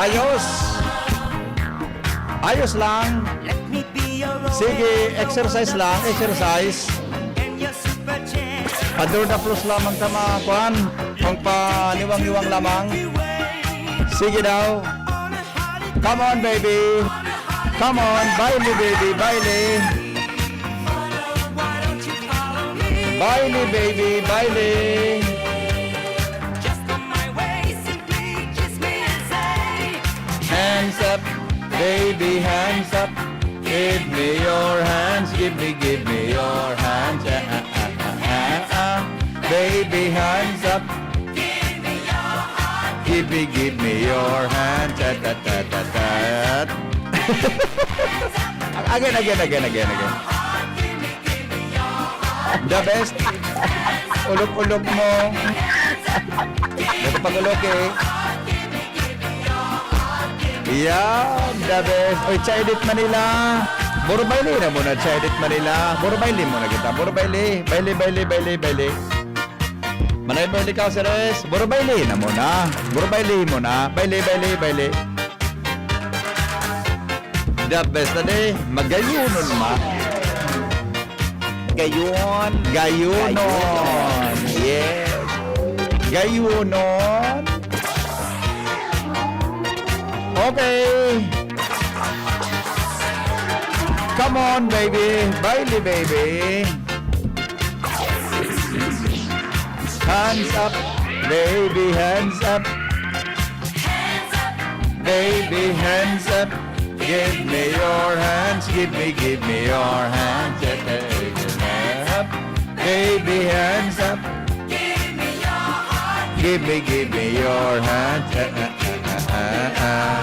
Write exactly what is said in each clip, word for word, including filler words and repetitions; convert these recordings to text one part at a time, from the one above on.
Ayos. Ayos lang. Sige, exercise lang, exercise. Ador da plus lamang ka, mga kwan. Pangpaniwang-niwang lamang. Sige daw. Come on, baby. Come on, baile, baby, baile. Baile, baby, baile. Hands up, baby, hands up. Give me your hands, give me, give me your hands. Ah, ah, ah, ah, ah, ah. Baby, hands up. Give me, give me your hands. Ta, ta, ta, ta, ta. Again, again, again, again, again. The best. Ulok-ulok mo. Dito pag-ulok eh. Yan, the best. Oy, Chai Edit Manila. Puro baile na muna, Chai Edit Manila. Puro baile muna kita. Puro baile. Baile, baile, baile, baile. Manay baile ka, Ceres. Puro baile na muna. Puro baile muna. Baile, baile, baile. The best na di. Magayunon, ma. Gayon. Gayunon. Gayunon. Yes. Gayunon. Okay. Come on, baby. Baile, baby. Hands up, baby, hands up. Baby, hands up. Give me your hands. Give me, give me your hands. Yeah, yeah, yeah. Up. Baby, hands up. Give me, give me your hands. Ah, ah, ah, ah, ah.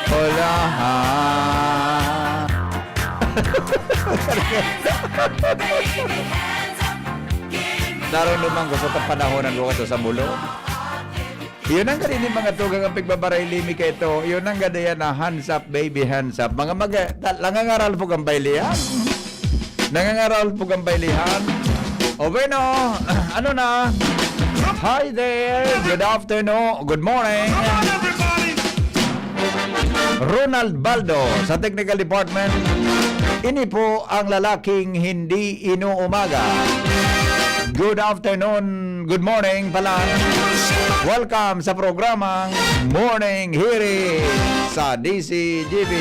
Hola, ha. Narong naman gusto ka panahonan ko kato sa bulo. Yun ang kanini mga tugang ang pagbabaray limi kaito. Yun ang gadayan na hands up, baby, hands up. Mga mag-, ta-, nangangaral po kang bailihan. Nangangaral po kang bailihan. O bueno, ano na? Hi there. Good afternoon. Good morning. Come on, everybody. Ronald Baldo sa Technical Department. Ini po ang lalaking hindi inuumaga. Good afternoon, good morning pala. Welcome sa programang Morning Hirit sa D C G B.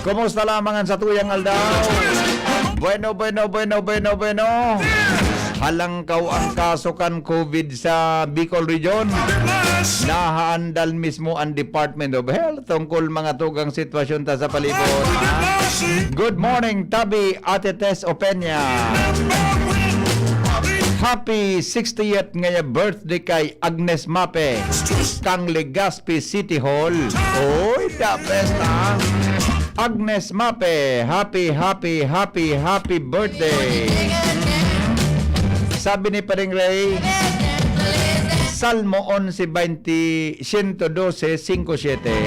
Kumusta lamang ang satuyang aldaw? Bueno, bueno, bueno, bueno, bueno. Halangkaw ang kaso kan COVID sa Bicol Region. Nahaandal mismo ang Department of Health tungkol mga tugang sitwasyon ta sa palibot, ha? Good morning, Tabi, Ate Tess Opeña. Happy sixtieth ngaya birthday kay Agnes Mape, kang Legazpi City Hall. Oy, the best, ha? Agnes Mape, happy, happy, happy, happy birthday. Sabi ni Paring Ray, Salmo onse baynte, siento dose, singko siete,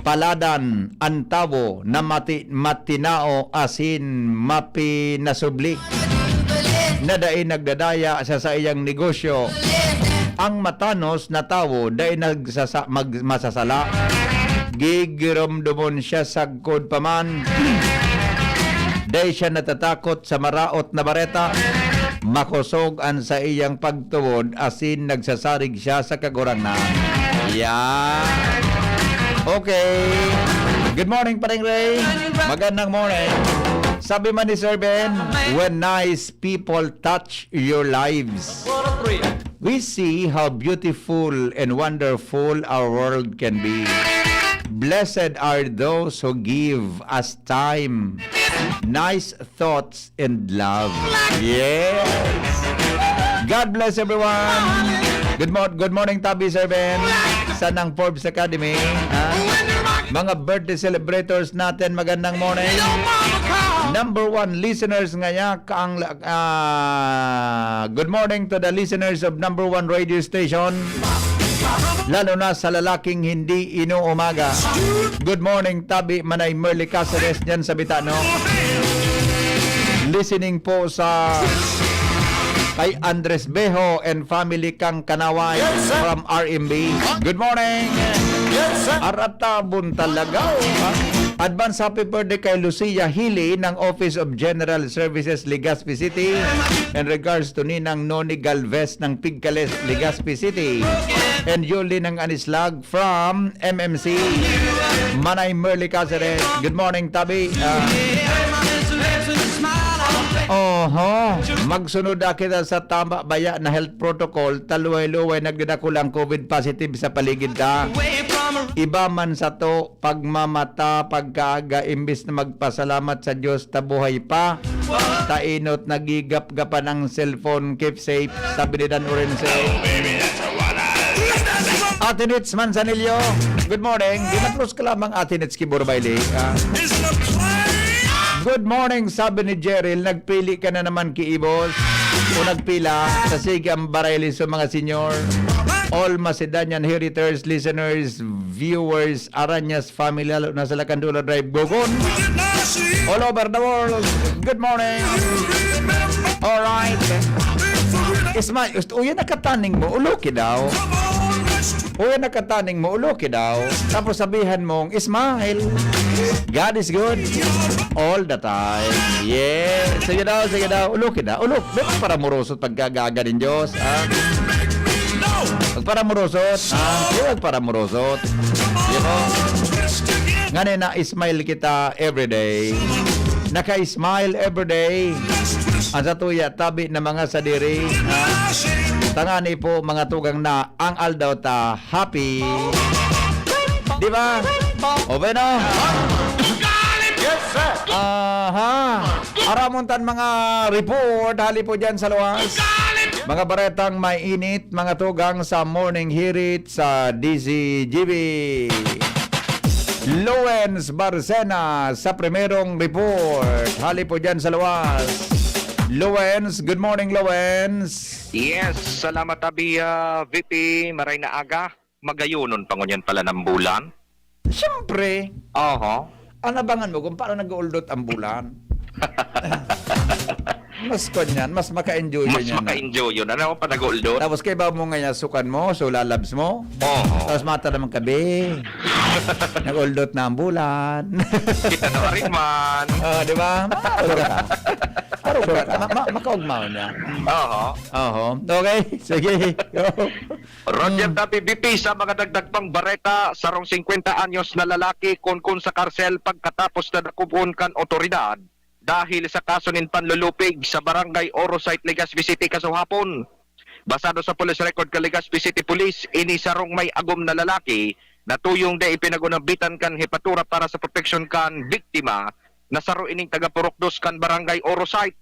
"Paladan an tawo na mati-, matinao asin mapinasubli, na dai nagdadaya sa saiyang negosyo. Ang matanos na tawo dai nagsasa-, mag-, masasala. Gigiromdomon siya sagkod pa man. Dai siya natatakot sa maraot na bareta. Makosog an saiyang pagtubod, asin nagsasarig siya sa Kagurangnan." Yan. Okay. Good morning, Paring Ray. Magandang morning. Sabi man ni Sir Ben, "When nice people touch your lives, we see how beautiful and wonderful our world can be. Blessed are those who give us time, nice thoughts, and love." Yes. God bless everyone. Good mo-, good morning, Tabi Sir Ben. Sanang Forbes Academy, ha? Mga birthday celebrators natin, magandang morning. Number one listeners ngaya, ang, ah, good morning to the listeners of number one radio station. Lalo na sa lalaking hindi inuumaga. Good morning, Tabi, Manay Merly Caceres dyan sa Bitano. Listening po sa kay Andres Beho and family kang Kanaway from R M B. Good morning. Aratabon talaga, oh, ha? Advance happy birthday kay Lucia Hili ng Office of General Services, Legazpi City. In regards to Ninang Noni Galvez ng Pigcales, Legazpi City. And Yuli ng Anislag from M M C. Manay Merly Caceres. Good morning, Tabi. Ah. Oho. Magsunod na kita sa tama baya na health protocol. Taluway-luway nagdadakul ang covid positive sa paligid ta. Iba man sa to, pagmamata, pagkaaga, imbis na magpasalamat sa Diyos, tabuhay pa. Tainot, nagigapgapan ang cellphone. Keep safe, sabi ni Dan Orense. Ate Nits Manzanillo, good morning. Ginaplos ka lamang, Ate Nits Kibor Bailey. Ah. Good morning, sabi ni Jeril. Nagpili ka na naman, kiibos. O nagpila. Sa sige ang barayli sa mga senior. All Macedonian heriters, listeners, viewers, Arañas family, lalo na sa Lacandula Drive, Gogon. All over the world. Good morning. Alright. Ismael, ust-, uyan nakataning mo, uluki daw. Uyan nakataning mo, uluki daw. Tapos sabihan mong, "Ismael, God is good all the time." Yeah. Sige daw, sige daw. Uluki daw. Ulok. May pagparamurosot pagkagaga nin Diyos, ha? Pagparamurosot, ha? Di pagparamurosot. Di ba? Ngani na-smile kita everyday. Naka-smile everyday. Ang satuya, tabi na mga sadiri, ha? Tangani po, mga tugang na, ang aldaw ta, happy. Di ba? O, bueno. Yes, sir. Aha. Aramon tan mga report, hali po dyan sa luwas. Mga baretang mainit, mga tugang sa Morning Hirit sa D Z G B. Lowens Barcena sa primerong report. Hali po dyan sa luwas. Lowens, good morning, Lowens. Yes, salamat, Abi, ah, V P. Maray na aga. Magayonon pa ngunyan pala ng bulan. Siyempre. Oho. Anabangan mo kung paano nag-uuldot ang bulan. Mas kwan yan, mas maka-enjoy Mas yan, ah. maka-enjoy yun. Ano pa nag-uuldot? Tapos kaiba mo nga yan, sukan mo, so lalabs mo. Oho. Tapos mata naman kabi. Nag-uldot na ang bulan. Kita na rin man. Oh, di ba? Marunong ka. Marunong ka. Ma- ma- makaugmaw niya. Oho. Oho. Okay, sige. Go. Roger Mm. Tapi, V P, sa mga dagdag pang bareta, sarong singkwenta anyos na lalaki kunkun sa karsel pagkatapos na dakubon kan otoridad dahil sa kaso nin panlulupig sa Barangay Oro Site, Legazpi City, kasuhapon. Basado sa police record kan Legazpi City Police, ini sarong may agom na lalaki na tuyong dai ipinagunambitan kan hepatura para sa proteksyon kan biktima na saro ining taga Purok Dos kan Barangay Oro Site.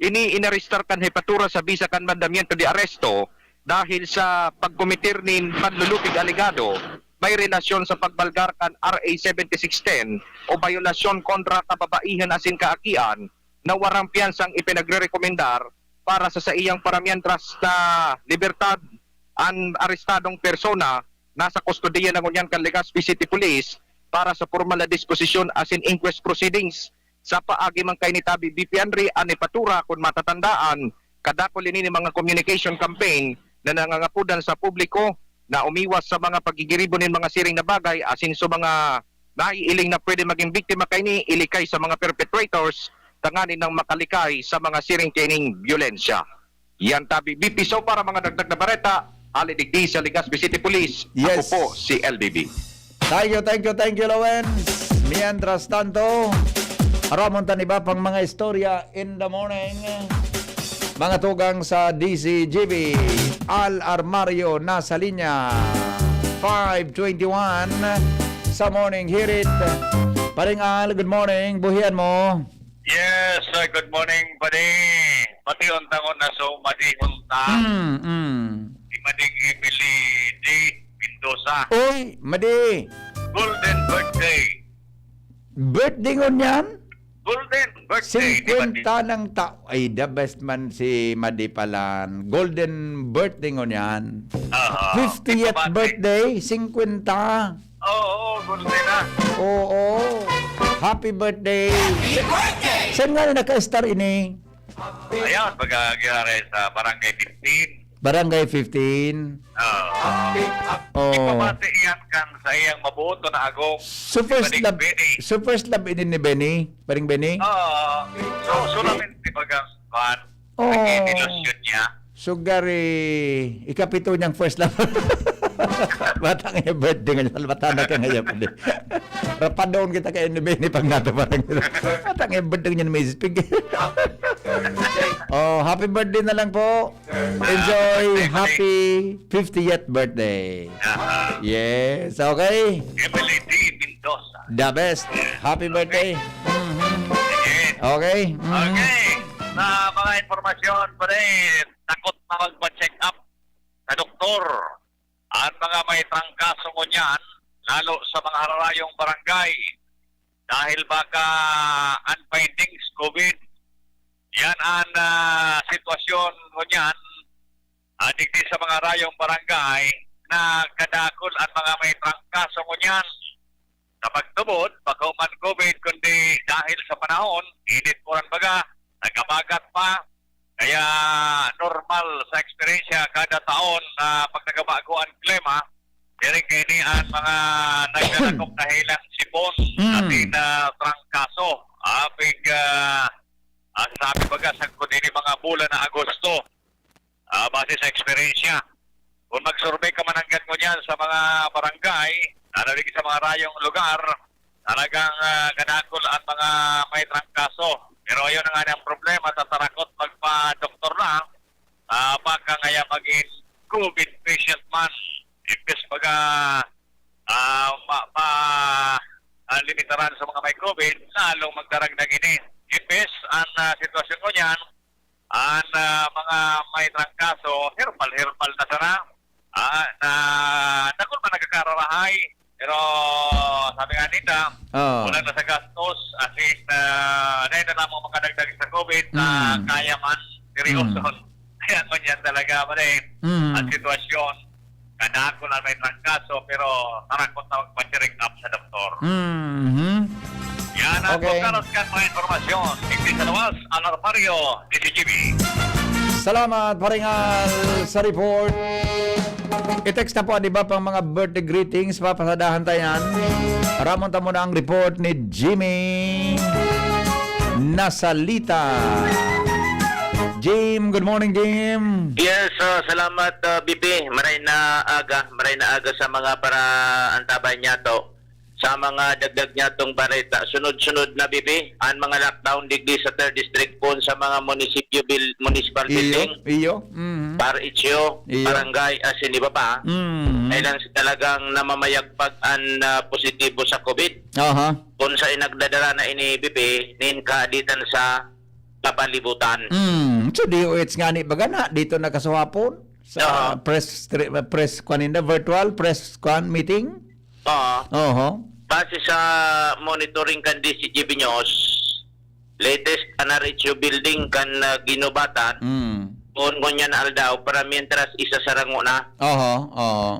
Ini inarestar kan hepatura sa bisa kan mandamiento de aresto dahil sa pagkometer nin panlulupig alegado may relasyon sa pagbalgar kan R A seventy-six ten o bayolasyon kontra kababaihan asin kaakian na warang piyansang ipinagrerekomendar para sa saiyang paramientras na libertad. An arestadong persona nasa kustodiya na ngunyan kan Legazpi City Police para sa pormal na disposisyon asin inquest proceedings. Sa paagi man kaini, Tabi, V P Henry, an hepatura, kun matatandaan, kadakul ini nin mga communication campaign na nangangapodan sa publiko na umiwas sa mga pagigiribo nin mga siring na bagay asin sa mga naiiling na pwede maging biktima kaini, ilikay sa mga perpetrators tanganing makalikay sa mga siring kaining byolensya. Yan, Tabi, V P. So, para mga dagdag na bareta, hali digdi sa Legazpi City Police, Yes. ako po si L B B. Thank you, thank you, thank you, Lawens. Mientras tanto, aramon tan iba pang mga istorya in the morning. Mga tugang sa D Z G B, Al Armario nasa linya. Five twenty-one sa Morning Hirit. Paring Al, good morning. Buhian mo. Yes, uh, good morning, padi. Pati ang tangon na so, madihon ta. Mm, mm. Si Mading Emily D. Mendoza. Uy, Madi. Golden birthday. Birthday ngunyan? Golden birthday, di ba, Singkwenta ng ta-, ay, the best man si Madi Palan. Golden birthday ngunyan. Aha. Fiftieth Ito ba, birthday, singkwenta. Oo, oo, golden na. Oo. Happy birthday. Happy birthday! Saan nga na naka-star ini? Ayan, pag-aagiharay sa Barangay fifteen. Barangay fifteen. Oo. Oh. Ipabati iyan kan sa iyang mabuto na agom. So first Balik love, Benny. So first love ini ni Benny, Paring Benny? Oo. So, solamente bagang kuan. Oh. Naging ilusyon niya. Sugari, ikapito niyang first love. Bata nga yung birthday ngayon. Salbatan na ka ngayon. Rapadon kita kay ni Benny pag nato parang. Bata nga yung birthday ngayon, Miss Pig. Oh, happy birthday na lang po. Enjoy. Happy fiftieth birthday. Aha. Yes, okay. Emily D. Mendoza. The best. Happy birthday. Mhm. Yes. Okay. Mhm. Okay. Sa mga impormasyon pa rin, takot na magpa-check up sa doktor ang mga may trangkaso ngunyan, lalo sa mga hararayong barangay. Dahil baka ang findings COVID, yan ang ah, sitwasyon ngunyan. Ah, digdi sa mga hararayong barangay na kadakol ang mga may trangkaso ngunyan. Sa pagtubod, bako man COVID, kundi dahil sa panahon, init po ang baga, naghabagat pa. Kaya normal sa eksperyensya kada taon na pag nagbabago ang klima, diri kaini ang mga naglalakok na hilang sipon Mm. asin na trangkaso. Apig, ah, ang sabi baga, sagkod ini mga bulan na Agosto, ah, base sa eksperyensya. Kung mag-survey ka man hanggang ngunyan sa mga barangay, lalo din sa mga rayong lugar, talagang ah, kadakol ang mga may trangkaso. Pero ayun na nga ang problema, tatarakot magpa-doktor lang, ah, baka ngaya maging COVID patient man. Imbes baga ah, ma, ma ah, limitaran sa mga may COVID, lalong magdaragdag ini. Imbes ang ah, sitwasyon ngunyan, ang ah, mga may trangkaso, herbal-herbal na sana. Ah, na dakul man nagkakararahay. Pero sabi nga nila, Oh. wala na sa gastos, as in, ah, dahil na lamang makadagdag sa COVID na Mm. kaya man, seryoso. Mm. Kaya man yan talaga, pare, Mm. ang sitwasyon. Kadakol na may trangkaso, pero tarakot na magpa-check up sa doktor. Mhm. Yan ang Okay. Carlos kan mga impormasyon. Igdi sa luwas, Alarmario, D C G B. Salamat, Paringal, sa report. I-text na po, di ba, pang mga birthday greetings, papasadahan tayo yan. Ramon ta muna ang report ni Jimmy Nasalita. Jim, good morning, Jim. Yes, uh, salamat uh, B P. Maray na aga, maray na aga sa mga para antabay niyato. Sa mga dagdag niyatong bareta, sunod-sunod na B P, ang mga lockdown digdi sa third district po sa mga munisipyo bil, municipal Iyo, building, iyo. Mhm. bar H O, Iyo. barangay, asin iba pa. Mhm. Ay lang talagang namamayagpag ang uh, positibo sa COVID. Aha. Kung sa inagdadara na ini B P, nin kaaditan sa kapalibutan. Mm. So, D O H nga ni baga na, dito nakasuhapon sa Aha. press tri- press kuan ninda, virtual press kuan meeting. Oo. Oho. Base sa monitoring kan D C G B News, latest an R H U building kan uh, Ginubatan, Mm. kung ngunyan na aldaw, para mientras isa sa rango na. Oho, oho.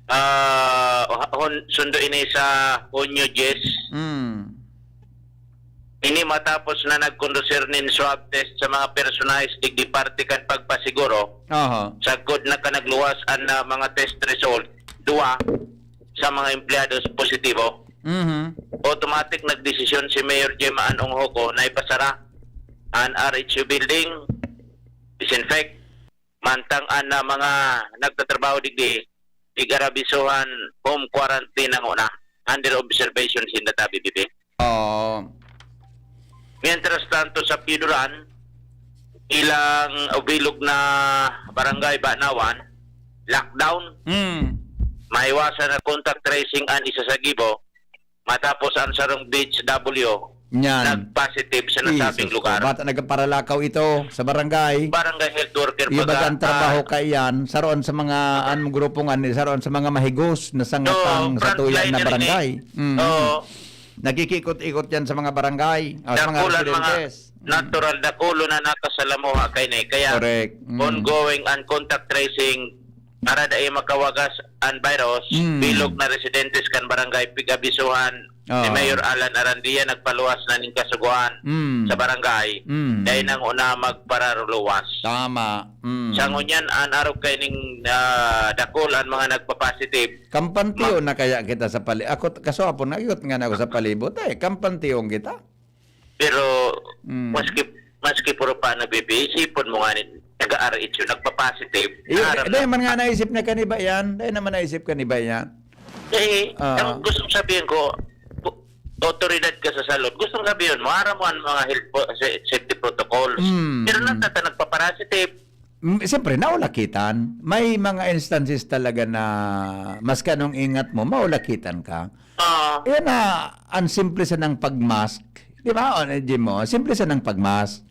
Ah, hon, sundo ini sa Hunyo diyes. Mm. Ini matapos na nagkondusir nin swab test sa mga personahes digdi parte kan pagpasiguro, Oho. sagkod na ka nagluwas an ah, mga test result, duwa sa mga empleyados positibo. Mhm. Automatic nagdesisyon si Mayor Gemma Ann Onghoco na ipasara an R H U building, disinfect, mantang an ah, mga nagtatrabaho digdi, igarabisohan home quarantine na nguna, under observation sinda tabi, B P. Oo. Mientras tanto, sa Piduran, ilang bilog na barangay Banawan, lockdown. Mm. Maiwasan na contact tracing an isa sa gibo matapos ang sarong B H W Yan. nag-positive sa nasabing Jesus lugar. ko. Bata nagparalakaw ito sa barangay. Barangay health worker Iba baga, ang trabaho ah, kaiyan, saroon sa mga an grupo nga ni, saroon sa mga mahigos na sangatang Oo, sa tuyan na frontliner barangay. ini. Mm. Oo. Nagkikikot-ikot yan sa mga barangay, o sa mga Dakulan mga residentes. Mm. natural, dakulo na nakasalamuha kay ni. Kaya Correct. Mm. ongoing ang contact tracing para dai makawagas an virus, Mm. bilog na residentes kan barangay pig-abisohan ni Oo. Mayor Alan Arandia nagpaluwas na nin kasugoan Mm. sa barangay. Mm. Dai nang una magpararuluwas. Tama. Mm. Sa ngunyan, an arog kaining, ah, dakul an mga nagpa-positive. Kampantiyon Ma- na kaya kita sa pali-, ako, kaswapon, naigot nga na ako sa palibot, eh. Kampantiyon kita. Pero, Mm. maski, maski puro pa na, B P, isipon mo nga ni, taga R H U, nagpa-positive. Iyo, Aram dai na. man nga naisip na kaniba yan. Dai naman naisip kaniba yan. Eh, Ah. ang gustong sabihin ko, bu-, otoridad ka sa salud. Gustong sabihin mo, aram mo ang mga health po, sa-, safety protocols. Mm. Pero nagtata-, nagpa-positive. Mm, siyempre, naulakitan. May mga instances talaga na maski anong ingat mo, maulakitan ka. Oo. Yan na, ang simple sa ng pag-mask. Di ba, o, Jim, mo? Simple sa ng pag-mask.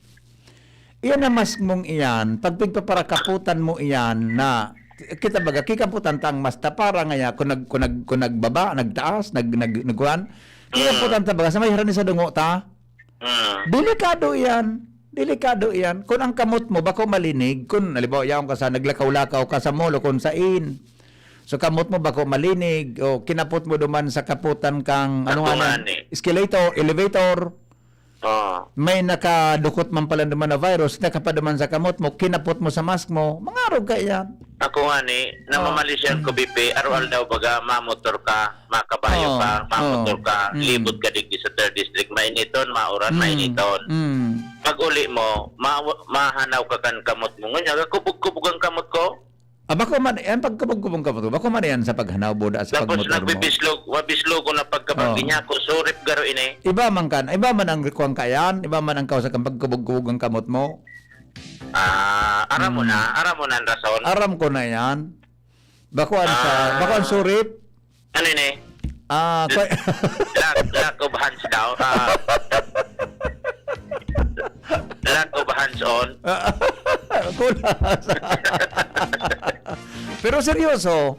Iyan na mask mong iyan, pag pigpaparakaputan mo iyan na, kita baga, kikaputan ta ang mask ta para ngaya, kung, nag, kung, nag, kung nagbaba, nagtaas, nag, nag, nagkuhan, kikaputan ta baga, sa may harani sa dungo ta, Mm. Delikado iyan. Delikado iyan. Kun ang kamot mo bako malinig, kun, halimbawa, yaon ka sa, naglakaw-lakaw ka sa mall o kun sain. So, kamot mo bako malinig, o kinapot mo duman sa kaputan kang, ano Ako nga na, nga ni. escalator, elevator. Oo. May nakadukot man pala duman na virus, nakapaduman sa kamot mo, kinapot mo sa mask mo, mangarog ka iyan. Ako nga ni, Oo. namamalisyan ko, Mm. B P, araw-aldaw baga, mamotor ka, makabayo Oo. ka, mamotor Oo. ka, Mm. libot ka digdi sa third district, mainiton, mauran, Mm. mainiton. Mm. Pag uli mo, ma-, mahanaw ka kan kamot mo. Ngunyan, kakubog-kubog ang kamot ko. Ah, bako man, yan pagkubog-kubog ang kamot mo. Bako man yan sa paghanaw, buda sa Tapos pagmotor mo. nagbibislog, mabislog ko na pagkabag Oo. niya ko. Surip garo ini. Iba man kan, iba man ang kuwang ka yan, iba man ang kausa kan pagkubog-kubog ang kamot mo. Ah, aram mo Mm. na, aram mo na ang rason. Aram ko na yan. Bako ang sa, Ah. bako ang surip. Ano ini? Ah, L-, kwa- lack, lack of hands daw. Ah. Lack of hands on. Kulas. Pero seryoso,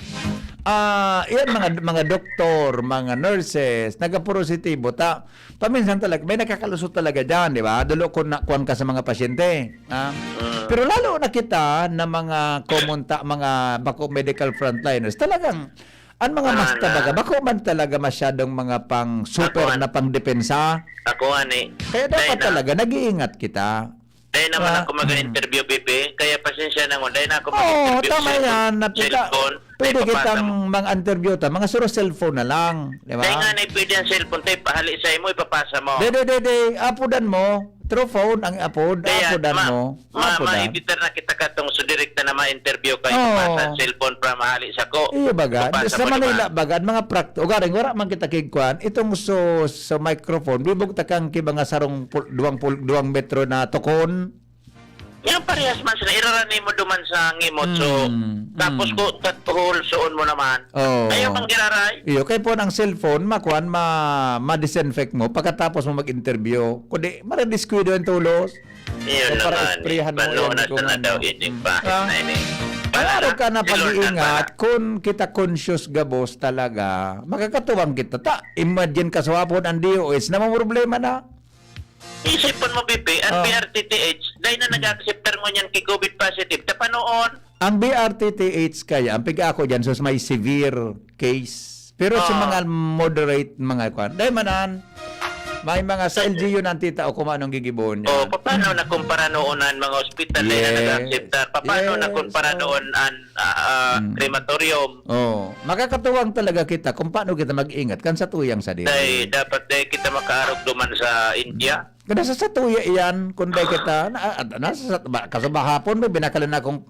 ah, yan mga, mga doktor, mga nurses, nagapositibo ta, paminsan talaga, may nakakalusot talaga diyan, di ba? Dulo ko na, kuwan ka sa mga pasyente, ha? Mm. Pero lalo na kita na mga common ta-, mga bako medical frontliners, talagang, ang mga Ano mask na? talaga, bako man talaga masyadong mga pang super Ako an-, na pangdepensa. ako ani. Kaya dapat Dahil na talaga, nag-iingat kita. Dahil naman Ah, ako mag-interview, mm. B P, kaya pasensya na mo. Dahil na ako Oo, mag-interview, tama cellphone, yan. Napita-, cellphone, pwede may papasa kitang mo. mga interview ta, mga suro cellphone na lang, di ba? Dahil nga na pwede ang cellphone, tayo pahali sa imo, ipapasa mo. Dede, dede, apudan mo. Through phone ang apod, Kaya, apudan ma-, mo. ma-, Apudan. ma-editor na kita katong so direkta na ma-interview kayo, Oo. ipapasa ang cellphone para mahali sa ko. Iyo baga, Ipapasa sa mo Manila naman. baga, ang mga prakt-, ugaring, wala man kita kigkuan, itong so, sa microphone, bibog ta kang kiba nga sarong pul-, duwang pul-, duwang metro na tukon. Yan, parehas man sila. Irarani mo duman sa ngimot. So, Mm, tapos mm. ko, tat-, hulsoon mo naman. Oo. Ayaw kang giraray. Iyo, kaya po ang cellphone, makuan, ma-, ma-disinfect mo pagkatapos mo mag-interview. Kundi, maradiskuido ang tulos. Iyon So, para naman, eh. isprehan mo Paano yan na kung sana ano. daw ini, Mm. bakit Ah. na ini? Ang Paano araw na? ka na Si Lord pag-iingat, nagpala. kung kita conscious gabos talaga, makakatuwang kita. Ta, imagine ka sa hapon, ang D O H, namang problema na. Isipon mo, B P, ang Ah. P R T T H, dahil na Mm. nag-acceptar mo niyan kay covid positive, tapanoon. Ang B R T T H kaya, ang piga ako dyan, sus, may severe case. Pero sa Ah. mga moderate, mga kwan, dahil manan, may mga sa L G U na ang tita o kung anong gigibohon niya. Oh, paano na kumpara noon ang mga ospital na yan Yes. nag-acceptar? Paano na Yes, kumpara oh. noon ang, ah, ah, Mm. crematorium? Oh, makakatuwang talaga kita kung paano kita mag-ingat kan sa tuyang sadiri. Dahil dapat dahil kita makaarog duman sa India. Kada sa satuya iyan, kung dai kita, na, ah, nasa sat-, ba, kaso bahapon, may binakalan na akong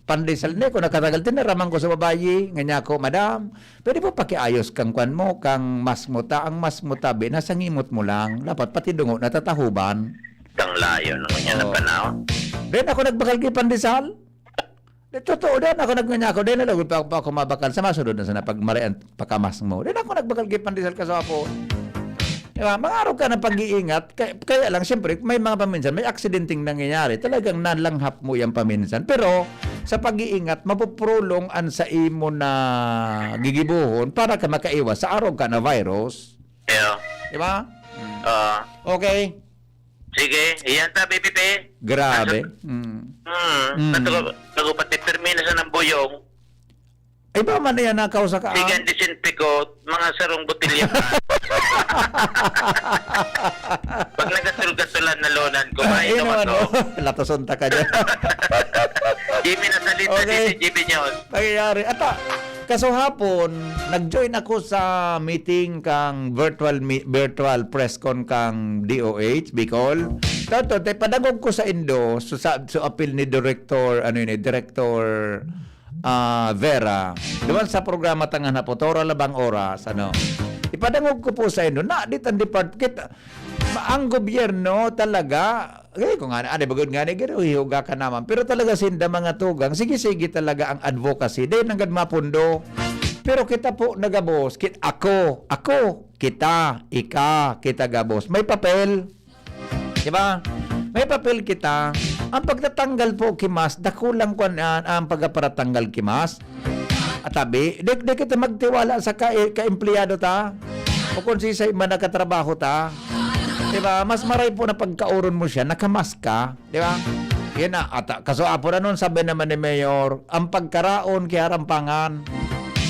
pandesal ni, kung nakatagal, tinaraman ko sa babayi, nga niya ako, "Madam, pwede po pakiayos kang kwan mo, kang mask mo ta? Ang mask mo tabi, nasa ngimot mo lang. Dapat pati dungo natatahuban." Kang layo naman yan ang Oo. panahon. Then ako nagbakal kay pandesal. Di, totoo, dan ako nagnganyako, dai na lugod pa, pa ako mabakal sa masunod na sana pag marian pakamas mo. Dai na ako nagbakal kay pandesal ka sa apo. Di ba? Mangarog ka ng pag-iingat. Kaya, kaya lang, siyempre, may mga paminsan, may aksidenteng nangyayari. Talagang nalanghap mo yan paminsan. Pero, sa pag-iingat, mapuprolong an sa imo na gigibohon para ka makaiwas sa arog ka na virus. Iyo. Di ba? Ah. Okay. Sige, iyan ta, B P P. Grabe. Nasa- Mm. Hmm, Mm. natugo-, natugo pati pirmi na sa nambuyong. Iba man yan, nakaw sa ka. Sigan disinpikot, mga sarong botelya pa. Pag nagatul-gatulan na lonan ko, ay, mainom naman, ako. No? Latason ta ka dyan. Jimmy Nasalita, okay. Si Jimmy News. Nangyayari. Ata, kaso hapon, nag-join ako sa meeting kang virtual mi-, virtual press con kang D O H, Bicol. Tato, te, padangog ko sa indo, so, sa, so apil ni Director, ano yun eh, Director ah, Vera, duman sa programa tangan hapon, tora labang oras, ano, ipadangog ko po sa inyo, na, di tan depart-, kit-, ma-, ang gobyerno talaga, eh, kung ano, ano, bagod nga ni, garo, hihuga ka naman. Pero talaga sinda mga tugang, sige-sige talaga ang advocacy, dahil nanggad mapundo. Pero kita po nagabos, kit-, ako, ako, kita, ika, kita gabos. May papel. Di ba? May papel kita. Ang pagtatanggal po ki mask, dakulang kwan an, ang pagparatanggal ki mask. At tabi, di, di kita magtiwala sa ka, ka-empleyado ta. O kung sisay man nakatrabaho ta. Di ba? Mas maray po na pagkaoron mo siya, nakamask ka. Di ba? Yan na. At, ah, kaso apo na nun, sabi naman ni Mayor, ang pagkaraon, kiharampangan.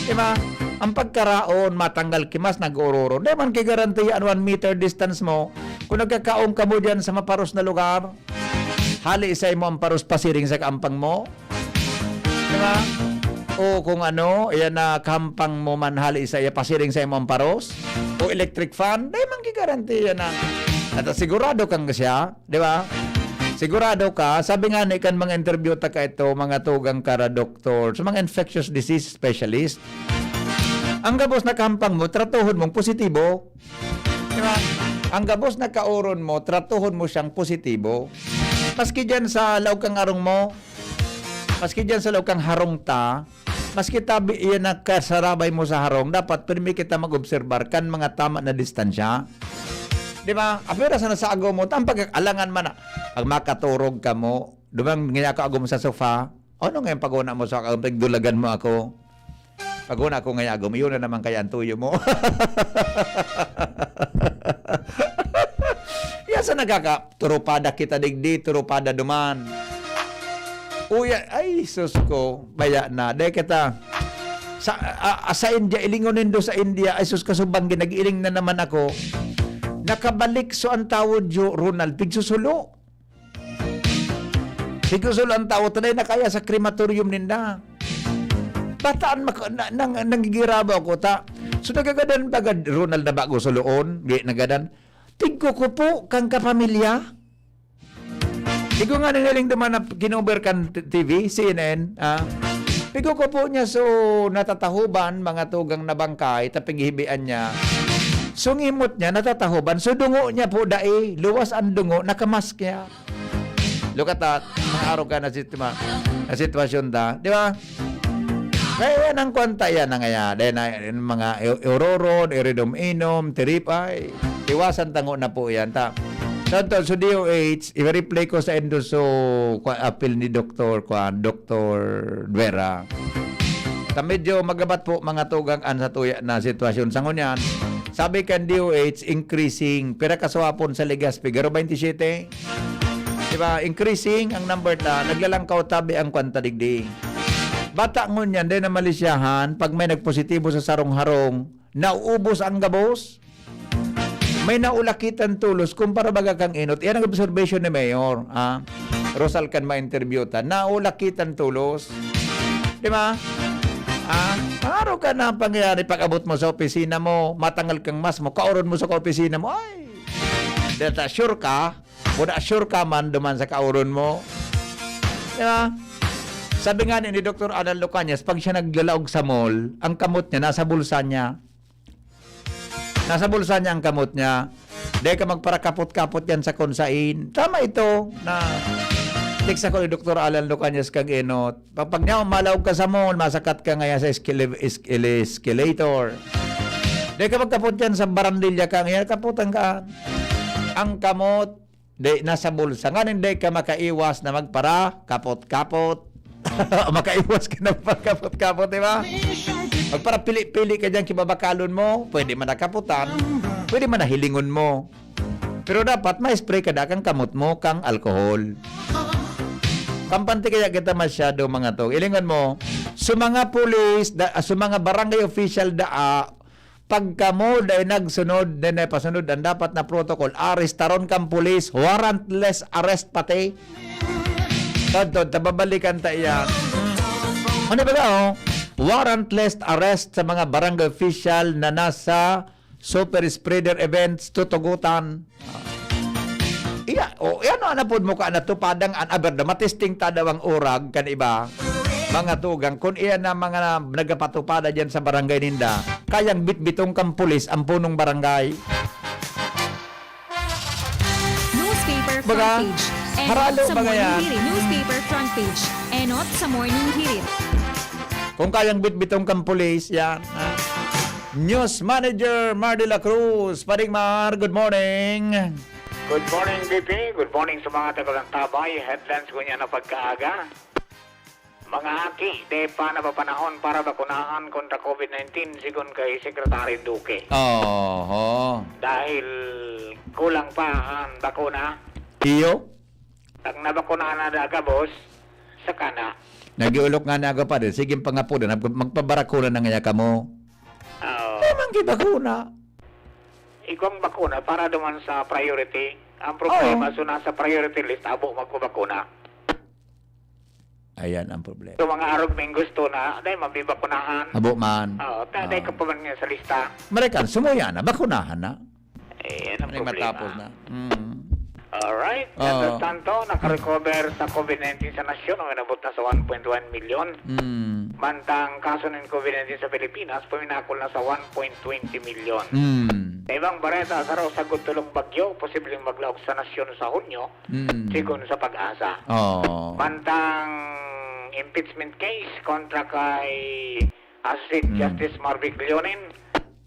Di ba? Ang pagkaraon, matanggal ki mask, nag-ororo. Di man ki garantiya an one meter distance mo. Kung nagkakaon ka mo dyan sa maparos na lugar, hali sa imo ang paros pasiring sa kaampang mo. Di ba? O kung ano, iyan na kahampang mo man hali sa iya pasiring sa imo ang paros. O electric fan, di man ki garantiya na. At sigurado kang siya, di ba? Sigurado ka, sabi nga ni kan mga interview ta ka ito, mga tugang kara doktor, sa mga infectious disease specialist, ang gabos na kahampang mo, tratuhon mong positibo. Di ba? Ang gabos na kaoron mo, tratuhon mo siyang positibo. Maski dyan sa laog kang arong mo, maski dyan sa laog kang harong ta, maski tabi iyan na kasarabay mo sa harong, dapat pirmi kita mag-obserbar kan mga tama na distansya. Di ba? Apira sa nasa agaw mo, tampag alangan man na, pag makaturog ka mo, dumang ngayon ako agom sa sofa, ano ngayon pag-una mo sa agom, dulagan mo ako? Pag-una ako ngayon agom, yun na naman kaya ang tuyo mo. Yan sa nagkaka, turupada kita digdi, turupada duman. Uya, ay, sus ko, baya na. Dahil kita, sa, a, a, sa India, ilingon nindo sa India, ay sus, kasubanggi, nag-iling na naman ako. Nakabalik so ang tawod yo, Ronald, pigsusulo. Pigsusulo ang tawod, tanay na kaya sa crematorium ninda. Bataan, maka, na, nang, nanggigiraba ako, ta. So, nagagadan bagad, Ronald, na bago suloon, di nagadan. Tigko ko po, kang kapamilya. Igo nga nanghiling duman na kinover kan t-, T V, C N N, ah. Pigkukupo niya, so natatahoban, mga tugang na bangkay, ta pighihibian niya. So ngimot niya, natatahoban. So dungo niya po, dai, luwas ang dungo, nakamask niya. Look at that, mga arog ka na sitwa-, na sitwasyon ta. Di ba? Kaya yan ang kwanta yan, ang kaya. Dahil na, yung mga i-, iroron, iridom-inom, tiripay. Iwasan tango na po yan. Ta, so, ito, so D O H, i-replay ko sa indo so, kwa, apil ni Doktor, kwa, Doktor Vera. Ta medyo magabat po mga tugang an sa tuya na sitwasyon sa ngunyan. Sabi kan D O H, increasing. Pira kaswapon sa Legazpi? Garo twenty-seven? Di ba? Increasing ang number ta, naglalangkaw tabi ang kwanta digdi. Bata ngunyan, dahil na malisyahan, pag may nagpositibo sa sarong harong, nauubos ang gabos. May naulakitan tolos, kumpara baga kang inot. Yan ang observation ni Mayor, ah. Rosal kan ma-interview ta. Naulakitan tolos. Di ba? Ah, klaro ka na ang pangyayari pag abot mo sa opisina mo, matangal kang mask mo, kaoron mo sa opisina mo, ay, data sure ka, Muna sure ka man duman sa kaoron mo. Di ba? Sabi nga ni, ni Doktor Alan Lucanias, pag siya naglalaog sa mall, ang kamot niya nasa bulsa niya. Nasa bulsa niya ang kamot niya. Dahil ka magparakapot-kapot yan sa kunsain. Tama ito na text ako ni Doktor Alan Lucanias kag enot. Pag, pag niya, malaog ka sa mall, masakat ka ngayon sa escala-, es-, escalator. Dahil ka magkapot yan sa barandilya ka, ngayon kaputan ka. Ang kamot, Di, nasa bulsa. Nganing di ka makaiwas na magpara, kapot-kapot. Makaiwas ka na magpara, kapot-kapot, di ba? Magpara, pili-pili ka dyan, kibabakalon mo. Pwede man na kaputan. Pwede man na hilingon mo. Pero dapat, ma-spray ka da kang kamot mo, kang alcohol. Kampante kaya kita masyado, mga to. Ilingon mo, Sa mga pulis, da-, sa mga barangay official daa, pag kamo dai nagsunod, dai nagpasunod ang dapat na protocol, arestaron kang pulis, warrantless arrest pati. Tod, tod, tababalikan ta iyan. Ano ba, oh? Warrantless arrest sa mga barangay official na nasa super spreader events, tutugutan. Iya, o, ano, ano pod mo ka natupadan an aber na matisting ta daw ang urag kan iba, mga tugang, kun iyan na mga nagapatupada diyan sa barangay ninda, kayang bitbitong kan pulis ang punong barangay. Newspaper Baga, front page. Enot haralo sa baga morning yan. Hirit. Newspaper front page. Enot sa morning hirit. Kung kayang bitbitong kan pulis, yan. Ah. News Manager Mar de la Cruz. Paring Mar, good morning. Good morning, B P. Good morning sa mga taga-Lantabay. Headlines ko niya na pagkaaga. Mga aki, di pa napapanahon para bakunahan kontra COVID nineteen, sigon kay Secretary Duque. Oho. Dahil kulang pa ang bakuna, Iyo? pag nabakunahan na daga, boss, saka na. Nagiulok nga na aga pa din. Sige, pangapo din. Magpabarakuna na ngaya kamo. Oo. Tamang gibakuna. Ikaw ang bakuna para duman sa priority. Ang problema, Oo. so nasa priority list, abo magpabakuna. Ayan ang problema. So mga arog may gusto na, dahil mabibakunahan. Abo man. Oo, ta, dahil Oo. ka pa man nga sa lista. Marikan, sumuya na. Bakunahan na. Eh, yan ang Ano problema. matapos na? Mm. Alright. Oo. Mientras tanto, nakarecover sa COVID nineteen sa nasyon, o inabot na sa one point one million. Mm. Mantang kaso ng COVID nineteen sa Pilipinas, puminakol na sa one point twenty million. Mm. Sa ibang bareta, sa raw sagot tulong bagyo, posibleng maglaog sa nasyon sa Hunyo, Mm. sigon sa pag-asa. Oh. Mantang impeachment case kontra kay Associate Mm. Justice Marvic Leonin,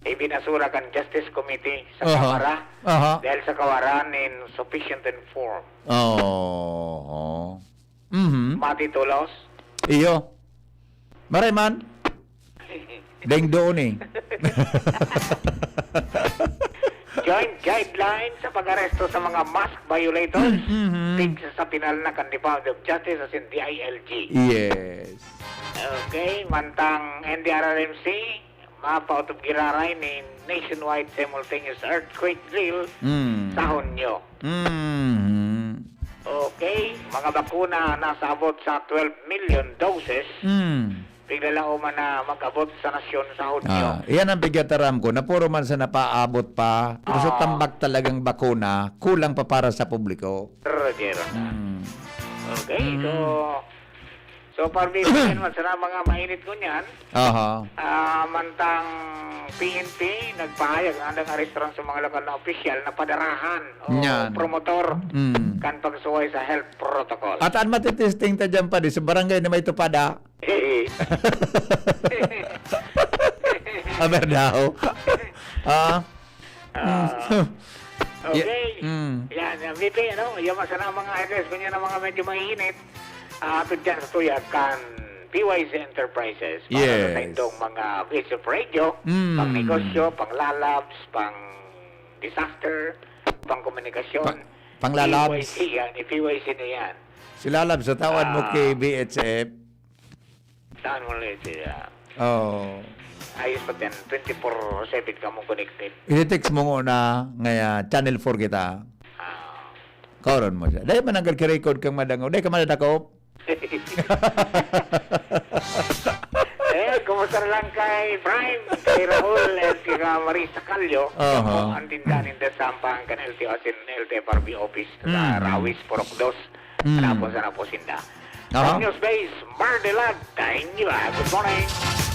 ibinasura kan Justice Committee sa Aha. Kamara Aha. dahil sa kawaran nin sufficient inform. Oh. Mhm. Mati Tulos, Iyo. Maray man. Deng doon eh. Joint guidelines sa pag-aresto sa mga mask violators. Mhm. Tig sa penal na kan Department of Justice as in D I L G. Yes. Okay, mantang N D R R M C, mapa-out of giraray ni nationwide simultaneous earthquake drill Mm. sa Hunyo. Mhm. Okay, mga bakuna nasa abot sa twelve million doses. Mm. Piglalaoman na mag-abot sa nasyon sa Hunyo. Ah, iyan ang pigataram ko na puro man sa napaabot pa, pero sa Ah. tambak talagang bakuna, kulang pa para sa publiko. Roger. Mm. Okay, Mm. so so far, Bibi, yan man sana mga mainit ko niyan. Aha. Ah, mantang P N P, nagpahayag na andang arestran sa mga lokal na opisyal na padarahan o Yan. promotor Mm. kan pagsuway sa health protocol. At ang matitesting ta dyan pa di sa barangay na may tupada. Aber daw. Ah. Ah, okay. Mm. Yan, yan, Bibi, ano, yan man sana mga headlines ko niya na mga medyo mainit. Ah, ato dyan sa tuyag kan P Y Z Enterprises. Para Yes. sa itong mga bits of radio, Mm. pang negosyo, pang lalabs, pang disaster, pang komunikasyon. Pa-, pang lalabs. P Y Z yan, eh, P Y Z na yan. Si Lalabs, sa tawad mo Ah. kay B H F. Saan mo ulit siya? Oh. Ayos pa din, twenty-four seven ka mong connected. I-text mo ko na ngaya, channel four kita. Ah. Kauron mo siya. Dahil mananggal ki-record kang madangaw. Dahil ka madadakop. Eh, kumusta na lang kay Prime, kay Raul, at kay Marisa Calio? Aha. Ang tindahan ninda sa Sampangan kan L T O, as in L T F R B office sa Mm. Rawis, Purok Dos. Mm. Tapos, ano po sinda? Aha. News Base, Mardelag, Taingiba. Good morning.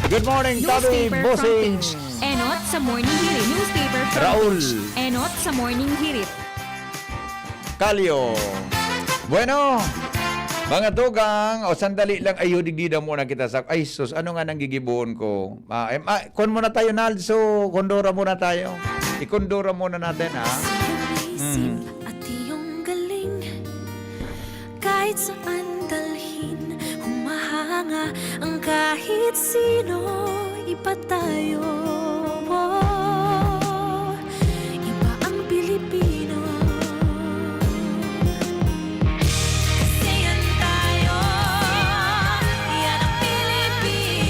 Good morning, Tabi Newspaper front Bossing. page. Enot sa Morning Hirit. Newspaper front Raul. page. Enot sa Morning Hirit. Kalyo. Bueno, mga tugang, o sandali lang, ayo, digdi daw muna kita sa, ay sus, ano nga nang gigibohon ko? Ah, em, ah, kun muna tayo, Nalso, kondora muna tayo. Ikondora muna natin, ha? Isip at iyong galing. Kahit saan dalhin, humahanga ang kahit sino. Iba tayo, iba ang Pilipino. Kasi yan tayo, yan ang Pilipino.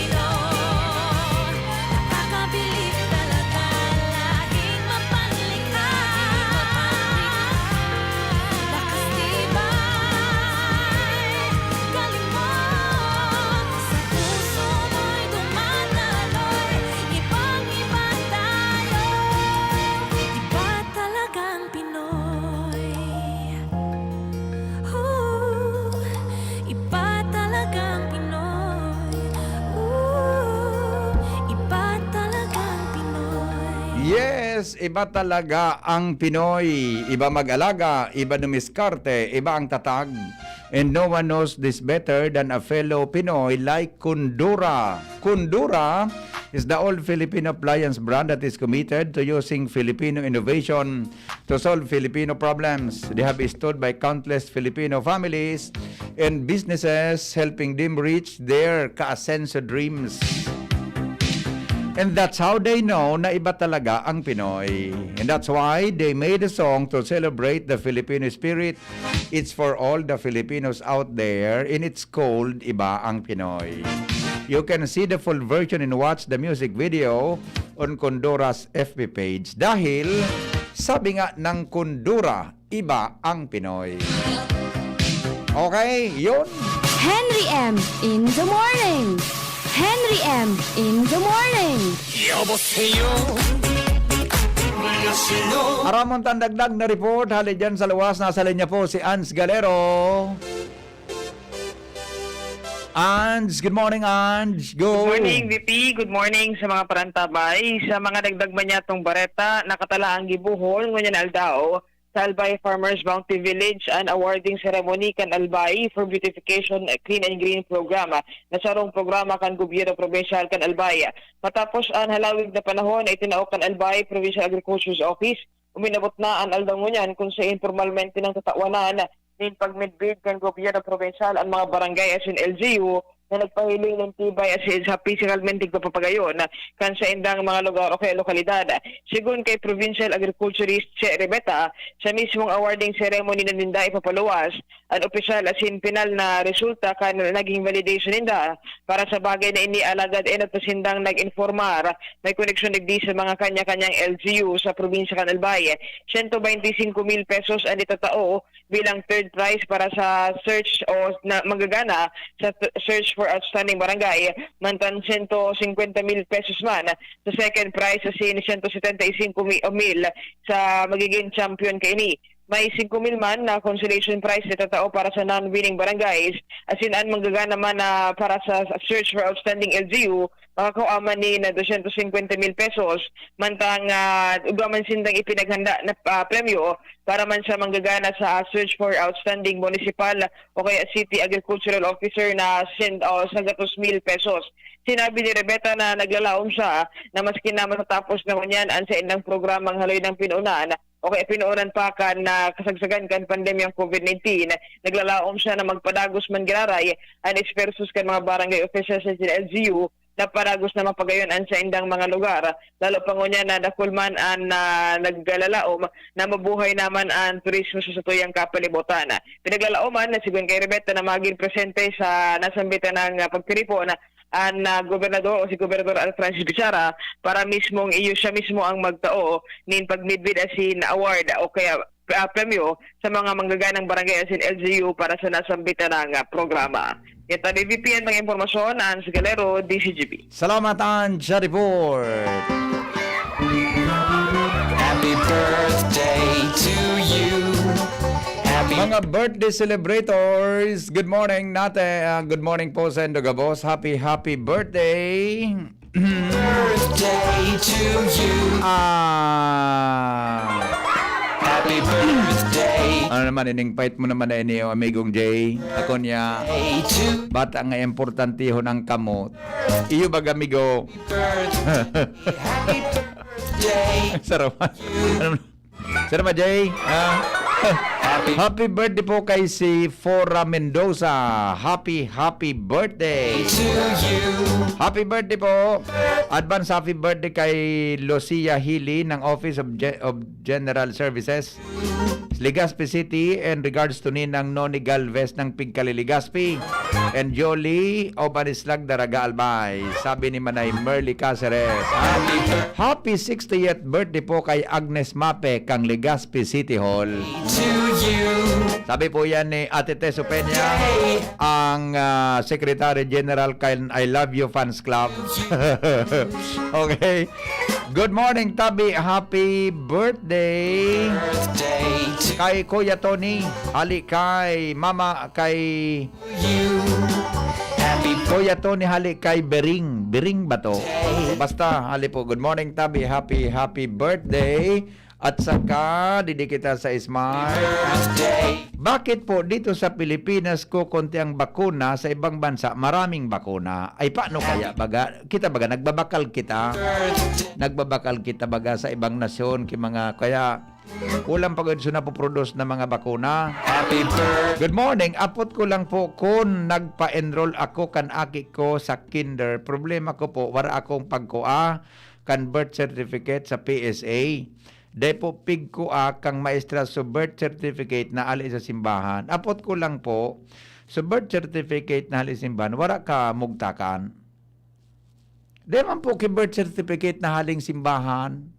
Yes, iba talaga ang Pinoy. Iba mag-alaga, iba dumiskarte, iba ang tatag. And no one knows this better than a fellow Pinoy like Kundura. Kundura is the old Filipino appliance brand that is committed to using Filipino innovation to solve Filipino problems. They have stood by countless Filipino families and businesses, helping them reach their kaasenso dreams. And that's how they know na iba talaga ang Pinoy. And that's why they made a song to celebrate the Filipino spirit. It's for all the Filipinos out there, and it's called Iba ang Pinoy. You can see the full version and watch the music video on Kundura's F B page. Dahil, sabi nga ng Kundura, iba ang Pinoy. Okay, yun. Henry M in the morning. Henry M in the morning. 여보세요. 안녕하세요. Aramon tandagdag na report, hali dyan sa luwas, nasa linya po si Ans Galero. Ans, good morning, Ans. Go. Good morning, V P. Good morning sa mga parantabay. Sa mga dagdag man yatong bareta, nakatala ang gibuhol ngunyan aldaw sa Albay Farmers Bounty Village an awarding ceremony kan Albay for Beautification Clean and Green Program na sarong programa kan gobyerno probinsyal kan Albay. Matapos an halawig na panahon na itinao kan Albay Provincial Agriculture's Office, uminabot na an aldaw ngunyan kun sain pormalmente nang tatawanan nin pagmidbid kan gobyerno probinsyal an mga barangay asin L G U na nagpahiling nin tibay asin sa pisikal menting pagpapagayon kan saindang mga lugar o kaya lokalidad. Sigon kay Provincial Agriculturist Che Rebeta, sa mismong awarding ceremony na ninda ipapaluwas an opisyal asin pinal na resulta kan naging validation ninda para sa bagay na ini, alagad enot na sindang nag-informar may koneksyon digdi sa mga kanya-kanyang L G U sa probinsya kan Albay. Siyento beintisinko mil pesos an itatao bilang third prize para sa search o na, manggagana sa th- search for outstanding barangay, mantan siyento singkwenta mil pesos man sa second prize asin siyento setenta y cinco mi- mil sa magiging champion kaini. May singko mil man na consolation prize na itatao para sa non-winning barangays, asin an manggagana man na para sa search for outstanding L G U, makakua man nin dosyentos singkwenta mil pesos, mantang ah, igwa man sindang ipinaghanda na ah, premyo para man sa manggagana sa search for outstanding municipal o kaya city agricultural officer na send o sagatos mil pesos. Sinabi ni Rebeta na naglalaom siya na maski na matatapos na ngunyan an saindang programang haloy ng pinunan o kaya pinuunan pa kan na kasagsagan kan pandemyang COVID nineteen, naglalaom siya na magpadagos man giraray an esfuerzos kan mga barangay officials sa L G U na padagos na mapagayon an saindang mga lugar, lalo pa ngunyan na dakul man an ah, naglalaom na mabuhay naman an turismo sa satuyang kapalibutan. Pinaglalaoman na sigon kay Rebeta na magin presente sa nasambitan ng ah, pagtiripon an ah, gobernador o si Gobernador Alfrancis Bichara para mismong iyo siya mismo ang magtao nin pagmidbid asin award o kaya ah, premyo sa mga manggaganang barangay asin L G U para sa nasambitan ng ah, programa. Yan tabi V P N mga impormasyon, Ans Galero, D C G B. Salamat, Ans, sa report. Happy birthday to you. Happy Mga birthday celebrators, good morning nate. Ah, good morning po sa Indo Gabos. Happy, happy birthday. birthday to you. Ah, Happy birthday. Ano naman, ining fight mo naman na ini, o amigong Jay? Ako niya, Day to bata nga importantehon ang kamot. Iyo bag, amigo? birthday. Happy birthday Saraman. Saraman, Jay? Ah? Happy Happy birthday po kay si Fora Mendoza. Happy, happy birthday. to you. Happy birthday po. Advance happy birthday kay Lucia Hili ng Office of, Ge- of General Services, Legazpi City, and regards to Ninang Noni Galvez ng Pigkali, Legazpi, and Yoli of Anislag, Daraga, Albay. Sabi ni Manay Merly Caceres. Happy sixtieth birthday po kay Agnes Mape kang Legazpi City Hall. To you. Sabi po yan ni Ate Tess Opeña, ang ah, Secretary General kay I Love You Fans Club. Okay. Good morning, Tabi. Happy birthday Birthday to kay Kuya Tony. Hali kay Mama, kay you. Happy Kuya Tony, hali kay Bering. Bering ba to? Basta, hali po. Good morning, Tabi. Happy, happy birthday. At saka, didi kita sa Smart. Bakit po dito sa Pilipinas ko konti ang bakuna, sa ibang bansa maraming bakuna? Ay, paano kaya baga? Kita baga, nagbabakal kita. Nagbabakal kita baga sa ibang nasyon, ki mga, kaya kulang pa gud sa napoproduce na mga bakuna. Happy birthday. Good morning. Apot ko lang po kun nagpa-enroll ako kan aki ko sa kinder. Problema ko po, wara akong pagkua kan birth certificate sa P S A. Dai po pigkua kang maestra so birth certificate na ali sa simbahan. Apot ko lang po, so birth certificate na ali sa simbahan, wara ka mugtakan. Di man po ki birth certificate na haling simbahan.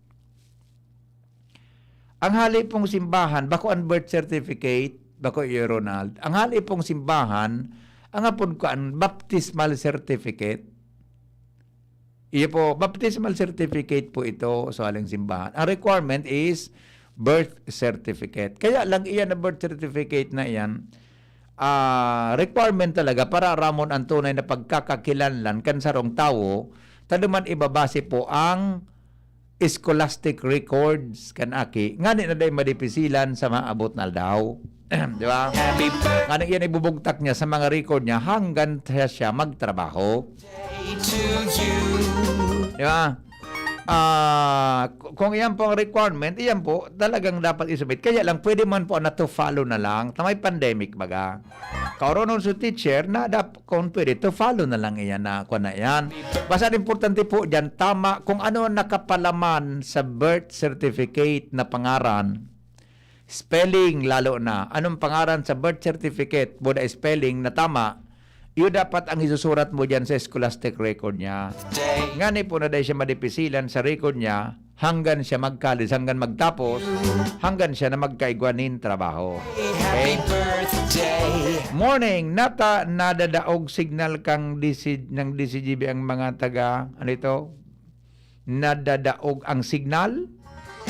Ang hali pong simbahan, bako an birth certificate, bako iyo, Ronald. Ang hali pong simbahan, ang apod ko an baptismal certificate. Iyo po, baptismal certificate po ito sa haling simbahan. Ang requirement is birth certificate. Kaya lang iyan na birth certificate na iyan, ah, requirement talaga para aramon ang tunay na pagkakakilanlan kan sarong tawo, ta duman ibabase po ang scholastic records kan aki, ngani na dai madipisilan sa maabot na aldaw. Di ba? Happy birthday. Ngani iyan ibubugtak niya sa mga record niya hanggang siya, siya magtrabaho. To you. Di ba? Ah, k- kung iyan po ang requirement, iyan po talagang dapat isubmit. Kaya lang, pwede man po na to follow na lang. Ta may pandemic baga. Kauronon sa teacher na dap kung pwede to follow na lang iyan na kuwan na iyan. Basta ang importante po diyan, tama kung ano ang nakapalaman sa birth certificate na pangaran, spelling lalo na. Anong pangaran sa birth certificate, boda spelling na tama, iyo dapat ang isusurat mo diyan sa scholastic record niya. Ngani po na dai siya madipisilan sa record niya, hanggang siya magkalis, hanggang magtapos, hanggang siya na magkaigwa nin trabaho. Okay? Happy birthday. Morning, nata nadadaog signal kang D C, ng D C G B ang mga taga, ano ito? Nadadaog ang signal?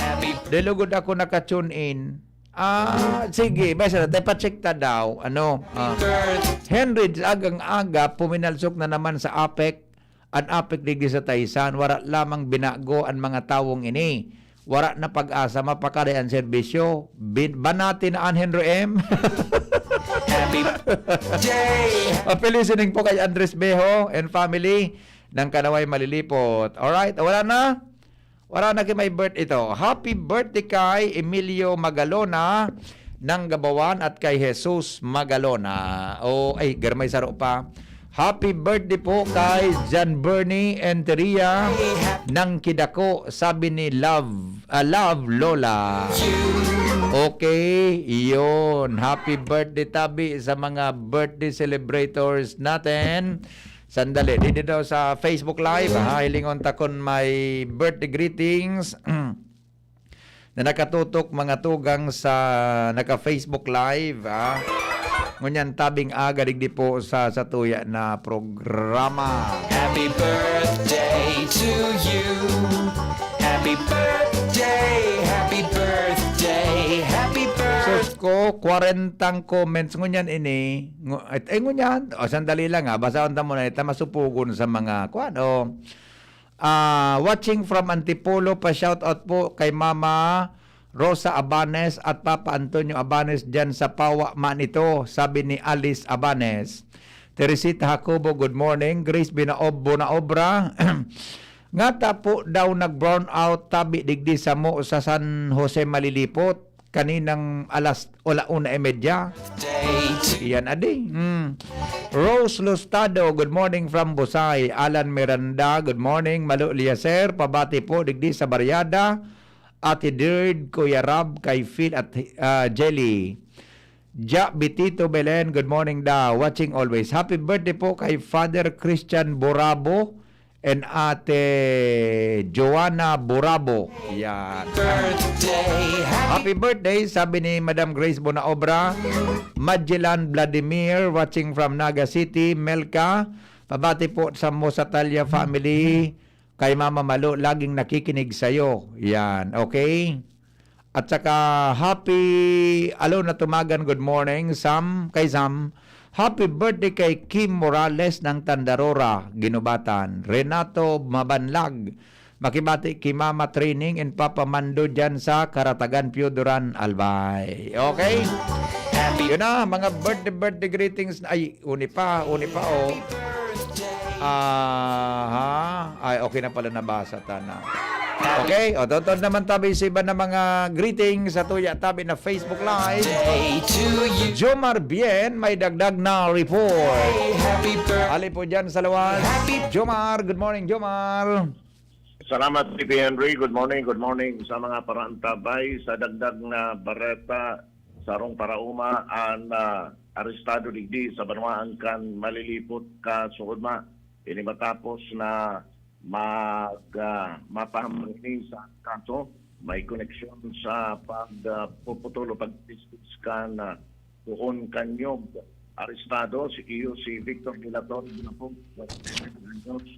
Happy Dai lugod ako naka-tune in. Ah, sige, basta na, pa-check ta daw. Ano? Ah. Birthday. Henry, sa agang-aga, puminalsok na naman sa apek. An apek digdi sa Taysan, wara lamang binago an mga tawong ini. Wara na pag-asa, mapakari an serbisyo. Bin-, banati na an Henry M. Happy birthday. Happy listening po kay Andres Beho and family ng Kanaway Malilipot. Alright, wala na? Wala na ki may birth ito. Happy birthday kay Emilio Magalona ng Gabawan at kay Jesus Magalona. O, ay, garmay saro pa. Happy birthday po kay John Bernie Enteria ng Kidako, sabi ni Love, ah, Love Lola. Okay, iyon. Happy birthday, tabi, sa mga birthday celebrators natin. Sandali, didi daw sa Facebook Live, ha? Hilingon ta kun may birthday greetings na nakatutok, mga tugang, sa naka-Facebook Live, ha? Ngunyan, tabing aga digdi po sa, sa tuya na programa. Happy birthday to you. Happy birthday, happy birthday, happy birthday. Sus ko, kwarentang comments ngunyan ini. Ngu-, eh, ngunyan, o, sandali lang, ha, basahon ta muna, ita masupugon sa mga, kwan, o. Ah, watching from Antipolo, pa-shoutout po kay Mama Rosa Abanes at Papa Antonio Abanes dyan sa Pawa man ito, sabi ni Alice Abanes. Teresita Jacobo, good morning. Grace Binaob, Bonaobra. Ngata po daw nag-brown out tabi digdi samo sa San Jose Malilipot kaninang alas o la una y media. Iyan adi. Hmm. Rose Lustado, good morning from Busay. Alan Miranda, good morning. Malo Eliezer, pabati po digdi sa Barriada. Ate Derd, Kuya Rab, kay Phil at, ah, Jelly. Ja Bitito Belen, good morning daw. Watching always. Happy birthday po kay Father Christian Borabo and Ate Joanna Borabo. Yan. Birthday, happy Happy birthday, sabi ni Madam Grace Bonaobra. Magellan Vladimir, watching from Naga City. Melka, pabati po sa Mosatalia family. Kay Mama Malo, laging nakikinig sa'yo. Yan, okay? At saka, happy, alo na tumagan, good morning, Sam, kay Sam. Happy birthday kay Kim Morales ng Tandarora, Ginubatan. Renato Mabanlag, makibati ki Mama Training and Papa Mando diyan sa Karatagan, Pio Duran, Albay. Okay? Yun na, mga birthday, birthday greetings. Ay, uni pa, uni pa, oh. Aha. Ay, okay na pala, nabasa ta na. Okay, o, totoo naman tabi sa iba na mga greetings sa tuya tabi na Facebook Live. Jomar Bien, may dagdag na report. Happy birthday. Ali po dyan sa Lawas. Jomar, good morning, Jomar. Salamat, T P Henry. Good morning, good morning sa mga paraantabay. Sa dagdag na bareta, sarong paraoma an, ah, arestado digdi sa banwaan kan Malilipot, kasuodma. Ini matapos na mag, ah, mapahamang ini sa kaso, may koneksyon sa pag, ah, puputol o pagtiskis kan, ah, poon kan niyog. Arestado si iyo si Victor Dilator Ginapong, anyos,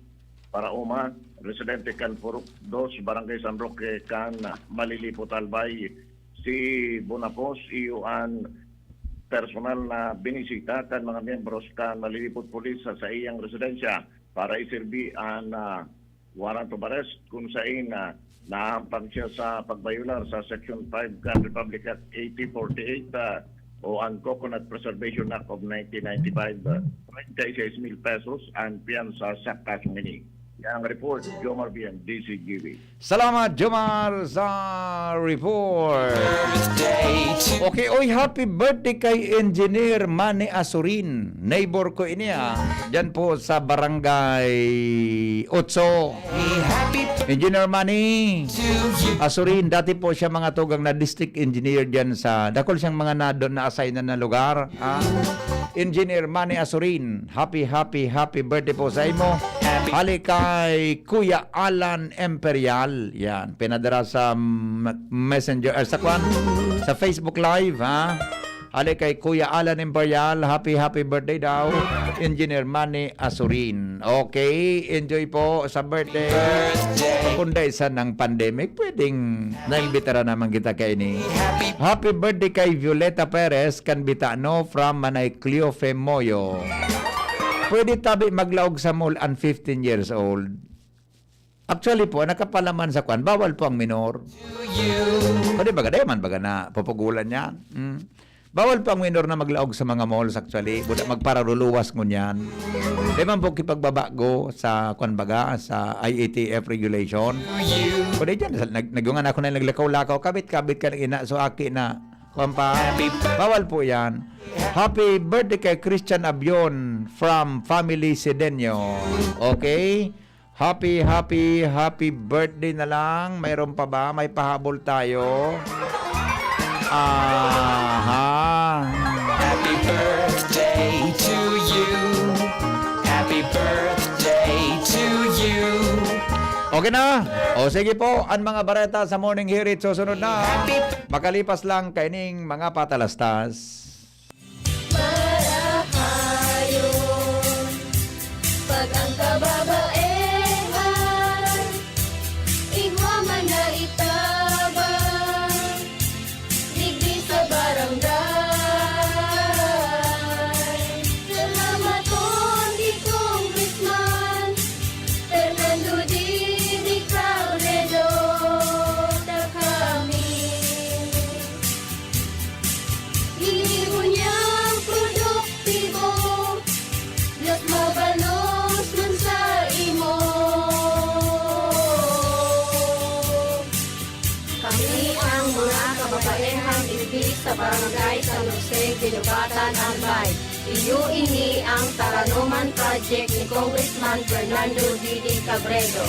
paraoma, residente kan Purok dos, Barangay San Roque kan, ah, Malilipot, Albay. Si Bonapos, iyo an personal na binisita kan mga miyembros kan Malilipot Police sa saiyang residensya para iserbi an, ah, warrant of arrest, kun saen, ah, nahampang siya sa pagbayolar sa Section five kan Republic Act eighty forty-eight, ah, o ang Coconut Preservation Act of nineteen ninety-five, ah, treinta y seis mil pesos ang piyansa sa kasong ini. Yang report, Jomar Bien, D C G B. Salamat, Jomar, sa report. Okay, oy, happy birthday kay Engineer Manny Asurin. Neighbor ko ini, ah. Diyan po sa Barangay Otso. Engineer Manny Asurin, dati po siya mga tugang na district engineer diyan sa, dakol siyang mga na, doon na-assign na, na lugar, ah. Engineer Manny Asurin, happy, happy, happy birthday po sa imo. Hali kay Kuya Alan Imperial. Yan, pinadara sa m-, messenger, eh, sa kwan, sa Facebook Live, ha? Hali kay Kuya Alan Imperial, happy, happy birthday daw. Engineer Manny Asurin. Okay, enjoy po sa birthday. Kung dai sa ng pandemic, pwedeng naimbitara naman kita kay ni. Happy birthday kay Violeta Perez, kan Bitano, from Manay Cleofe Moyo. Pwede tabi maglaog sa mall ang fifteen years old. Actually po, nakapalaman sa kwan, bawal po ang minor. O di baga, di man baga na pupugulan yan. Mm. Bawal po ang minor na maglaog sa mga malls actually. Buda magpararuluwas ngunyan. Di man po kipagbabago sa kwan baga, sa I A T F regulation. Kundi dyan, sa- nag, nagungan ako na naglakaw-lakaw, kabit-kabit ka ng ina, so aki na, kwan pa, bawal po yan. Happy birthday kay Christian Abion from Family Sedeño. Okay? Happy, happy, happy birthday na lang. Mayroon pa ba? May pahabol tayo. Aha. Happy birthday to you. Happy birthday to you. Okay na? O sige po, ang mga bareta sa Morning Hirit susunod na. Makalipas lang kaining mga patalastas. Marahayon, pag ang kababaehan, igwa man na itabang, digdi sa barangay. Salamaton ki Congressman Fernando Didi Cabredo, ta kami. Gibo niyang produktibo, mas mabalos man sa imo. Kami ang mga kababaehan digdi sa Barangay San Jose, Guinobatan, Albay. Iyo ini ang Taranoman Project ni Congressman Fernando Didi Cabredo.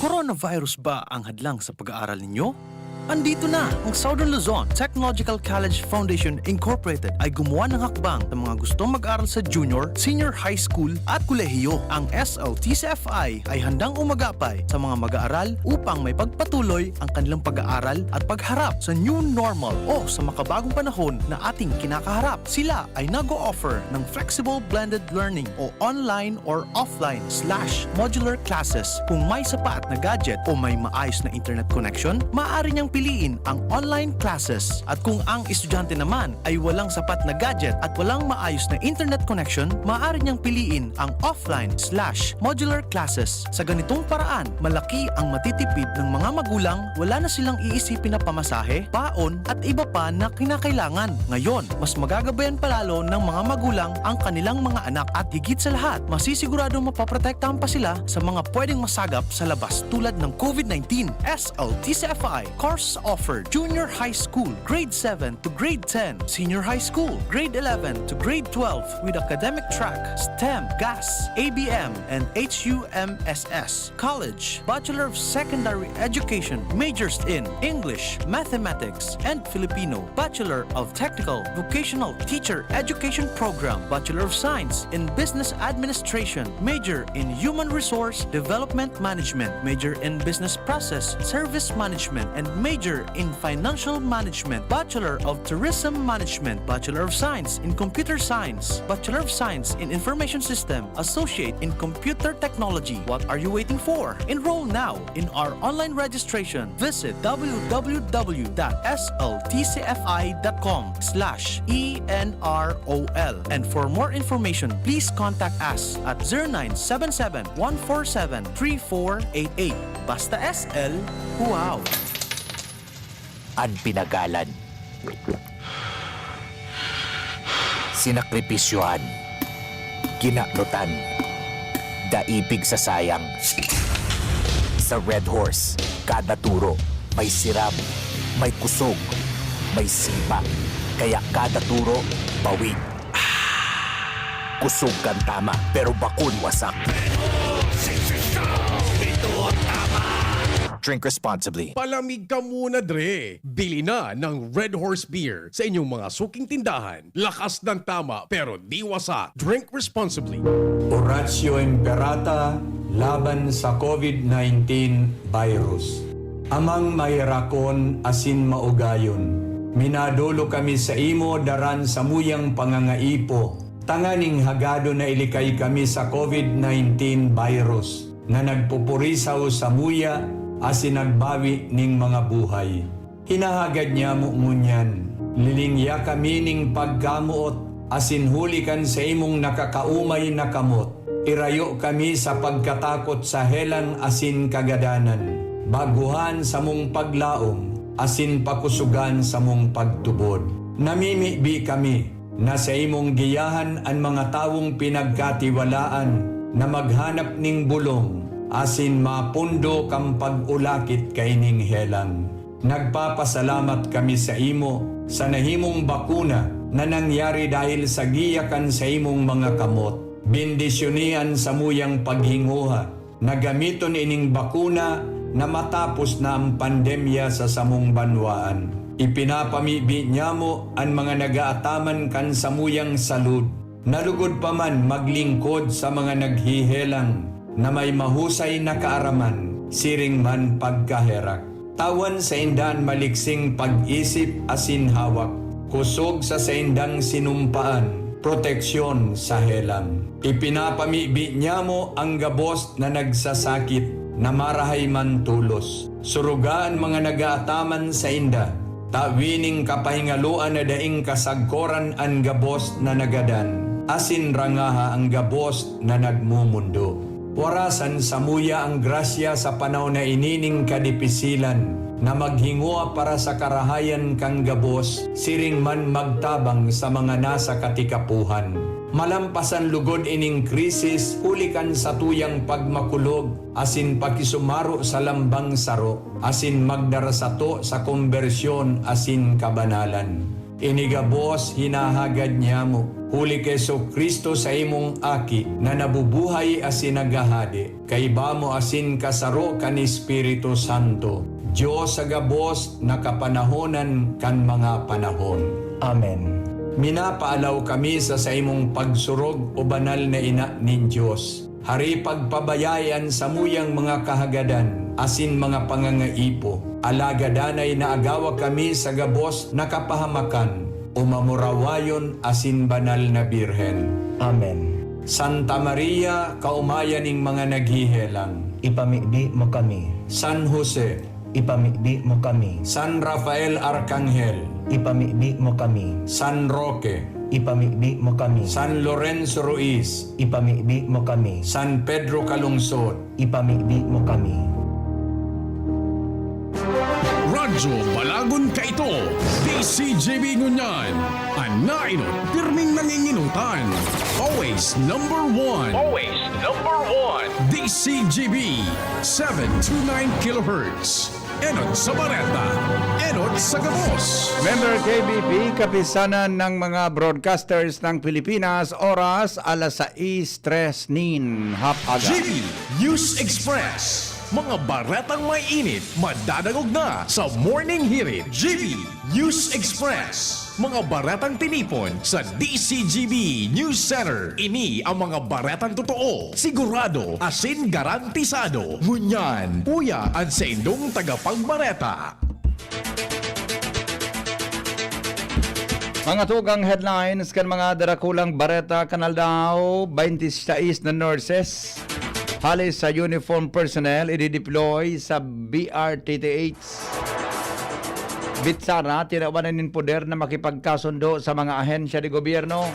Coronavirus ba ang hadlang sa pag-aaral ninyo? Andito na! Ang Southern Luzon Technological College Foundation Incorporated ay gumawa ng hakbang sa mga gustong mag-aral sa junior, senior high school at kolehiyo. Ang S L T C F I ay handang umagapay sa mga mag-aaral upang maipagpatuloy ang kanilang pag-aaral at pagharap sa new normal o sa makabagong panahon na ating kinakaharap. Sila ay nag-o-offer ng flexible blended learning o online or offline slash modular classes. Kung may sapat na gadget o may maayos na internet connection, maaari niyang piliin ang online classes. At kung ang estudyante naman ay walang sapat na gadget at walang maayos na internet connection, maaari niyang piliin ang offline slash modular classes. Sa ganitong paraan, malaki ang matitipid ng mga magulang, wala na silang iisipin na pamasahe, paon, at iba pa na kinakailangan. Ngayon, mas magagabayan pa lalo ng mga magulang ang kanilang mga anak at higit sa lahat, masisiguradong mapoprotektahan pa sila sa mga pwedeng masagap sa labas tulad ng COVID nineteen. S L T C F I course offered Junior High School, Grade seven to Grade ten, Senior High School, Grade eleven to Grade twelve with academic track, STEM, GAS, A B M, and H U M S S. College, Bachelor of Secondary Education, majors in English, Mathematics, and Filipino, Bachelor of Technical Vocational Teacher Education Program, Bachelor of Science in Business Administration, major in Human Resource Development Management, major in Business Process Service Management, and major in Financial Management, Bachelor of Tourism Management, Bachelor of Science in Computer Science, Bachelor of Science in Information System, Associate in Computer Technology. What are you waiting for? Enroll now in our online registration. Visit w w w dot s l t c f i dot com slash e n r o l. And for more information, please contact us at zero nine seven seven, one four seven, three four eight eight. Basta S L, wow! An pinagalan. Sinakripisyohan. Kinanutan. Daipig sa sayang. Sa Red Horse, kada turo, may siram, may kusog, may sipa. Kaya kada turo, bawig. Kusog kan tama, pero bakun wasak. Drink responsibly. Palamig ka muna, Dre! Bili na ng Red Horse Beer sa inyong mga suking tindahan. Lakas ng tama pero di wasak. Drink responsibly. Oratio Imperata laban sa COVID nineteen virus. Amang maherakon asin maugayon, minadolo kami saimo daran samuyang pangangaipo tanganing hagadon na ilikay kami sa COVID nineteen virus na nagpupurisaw samuya asin nagbawi ning mga buhay. Hinahagad nyamo ngunyan, lilingya kami ning pagkamoot asin huli kan saimong nakakaumay na kamot, irayo kami sa pagkatakot sa helang asin kagadanan, baguhan samong paglaom asin pakusugan samong pagtubod. Namimibi kami na saimong giyahan an mga tawong pinagkatiwalaan na maghanap ning bolong asin mapundo kan pag-ulakit kaining helang. Nagpapasalamat kami saimo sa nahimong bakuna na nangyari dahil sa giya kan saimong mga kamot. Bendisyoni an samuyang paghinguha na gamiton ining bakuna na matapos na ang pandemya sa samong banwaan. Ipinapamibi nyamo an mga nagaataman kan samuyang salud na lugod pa man maglingkod sa mga naghihelang na may mahusay na kaaraman siring man pagkaherak. Tawan sainda an maliksing pag-isip asin hawak, kosog sa saindang sinumpaan, proteksyon sa helang. Ipinapamibi nyamo an gabos na nagsasakit na marahay man tolos. Suruga an mga nagaataman sainda, ta wining kapahingaloan na daing kasagkoran an gabos na nagadan, asin rangaha an gabos na nagmomondo. Warasan samuya an grasya sa panahon na ini nin kadipisilan, na maghingowa para sa karahayan kan gabos, siring man magtabang sa mga nasa katikapohan. Malampasan lugod ining krisis huli kan satuyang pagmakulog asin pakisumaro sa lambang saro, asin magdara sato sa kombersyon asin kabanalan. Ini gabos hinahagad nyamo, huli ki Jesu-Cristo, saimong Aki, na nabubuhay asin naghahade, kaiba mo asin kasaro kan Espiritu Santo, Dios sa gabos na kapanahonan kan mga panahon. Amen. Minapaalaw kami sa saimong pagsurog, O Banal na Ina nin Dios. Hari, pagpabayai an samuyang mga kahagadan asin mga pangangaipo, alagad danay naagawa kami sa gabos na kapahamakan, umamurawayon asin banal na Birhen. Amen. Santa Maria, kaomayan ning mga naghihelang. Ipamibi mo kami. San Jose, Ipamibi mo kami. San Rafael Arcangel. Ipamibi mo kami. San Roque. Ipamibi mo kami. San Lorenzo Ruiz. Ipamibi mo kami. San Pedro Calungsod. Ipamibi mo kami. Radyo Balagon kaito, D C G B ngunyan. An nainot, pirming nanginginutan. Always number one. Always number one. D C G B, seven two nine kilohertz. Enot sa bareta, enot sa gabos. Member K B P, Kapisanan ng mga Broadcasters ng Pilipinas, oras alas sais tres nin hapaga. G B News Express. Mga baretang may init, madadangog na sa Morning Hirit. G B News Express. Mga baretang tinipon sa D C G B News Center. Ini ang mga baretang totoo, sigurado, asin garantisado. Ngunyan, uya an saindong tagapagbareta. Mga tugang headlines kan mga darakulang bareta kan aldaw, twenty-sais na nurses hale sa uniform personnel idideploy sa B R T T H. Bitsara, tinawan na nin poder na makipagkasundo sa mga ahensya de gobyerno.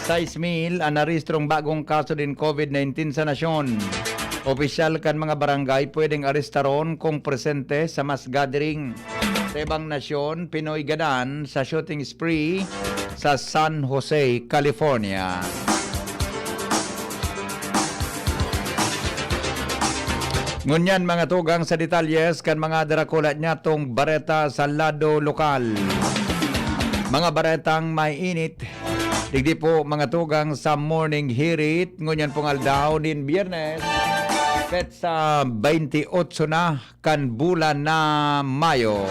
Sais mil an narehistrong bagong kaso nin COVID nineteen sa nasyon. Opisyal kan mga barangay pwedeng arestaron kung presente sa mass gathering. Sa ibang nasyon, Pinoy gadan sa shooting spree sa San Jose, California. Ngunyan, mga tugang sa detalyes kan mga darakula niyatong bareta sa lado lokal. Mga baretang may init, digdi po, mga tugang, sa Morning Hirit, ngunyan pong aldaw nin Biyernes, petsa twenty-eight na kan bulan na Mayo.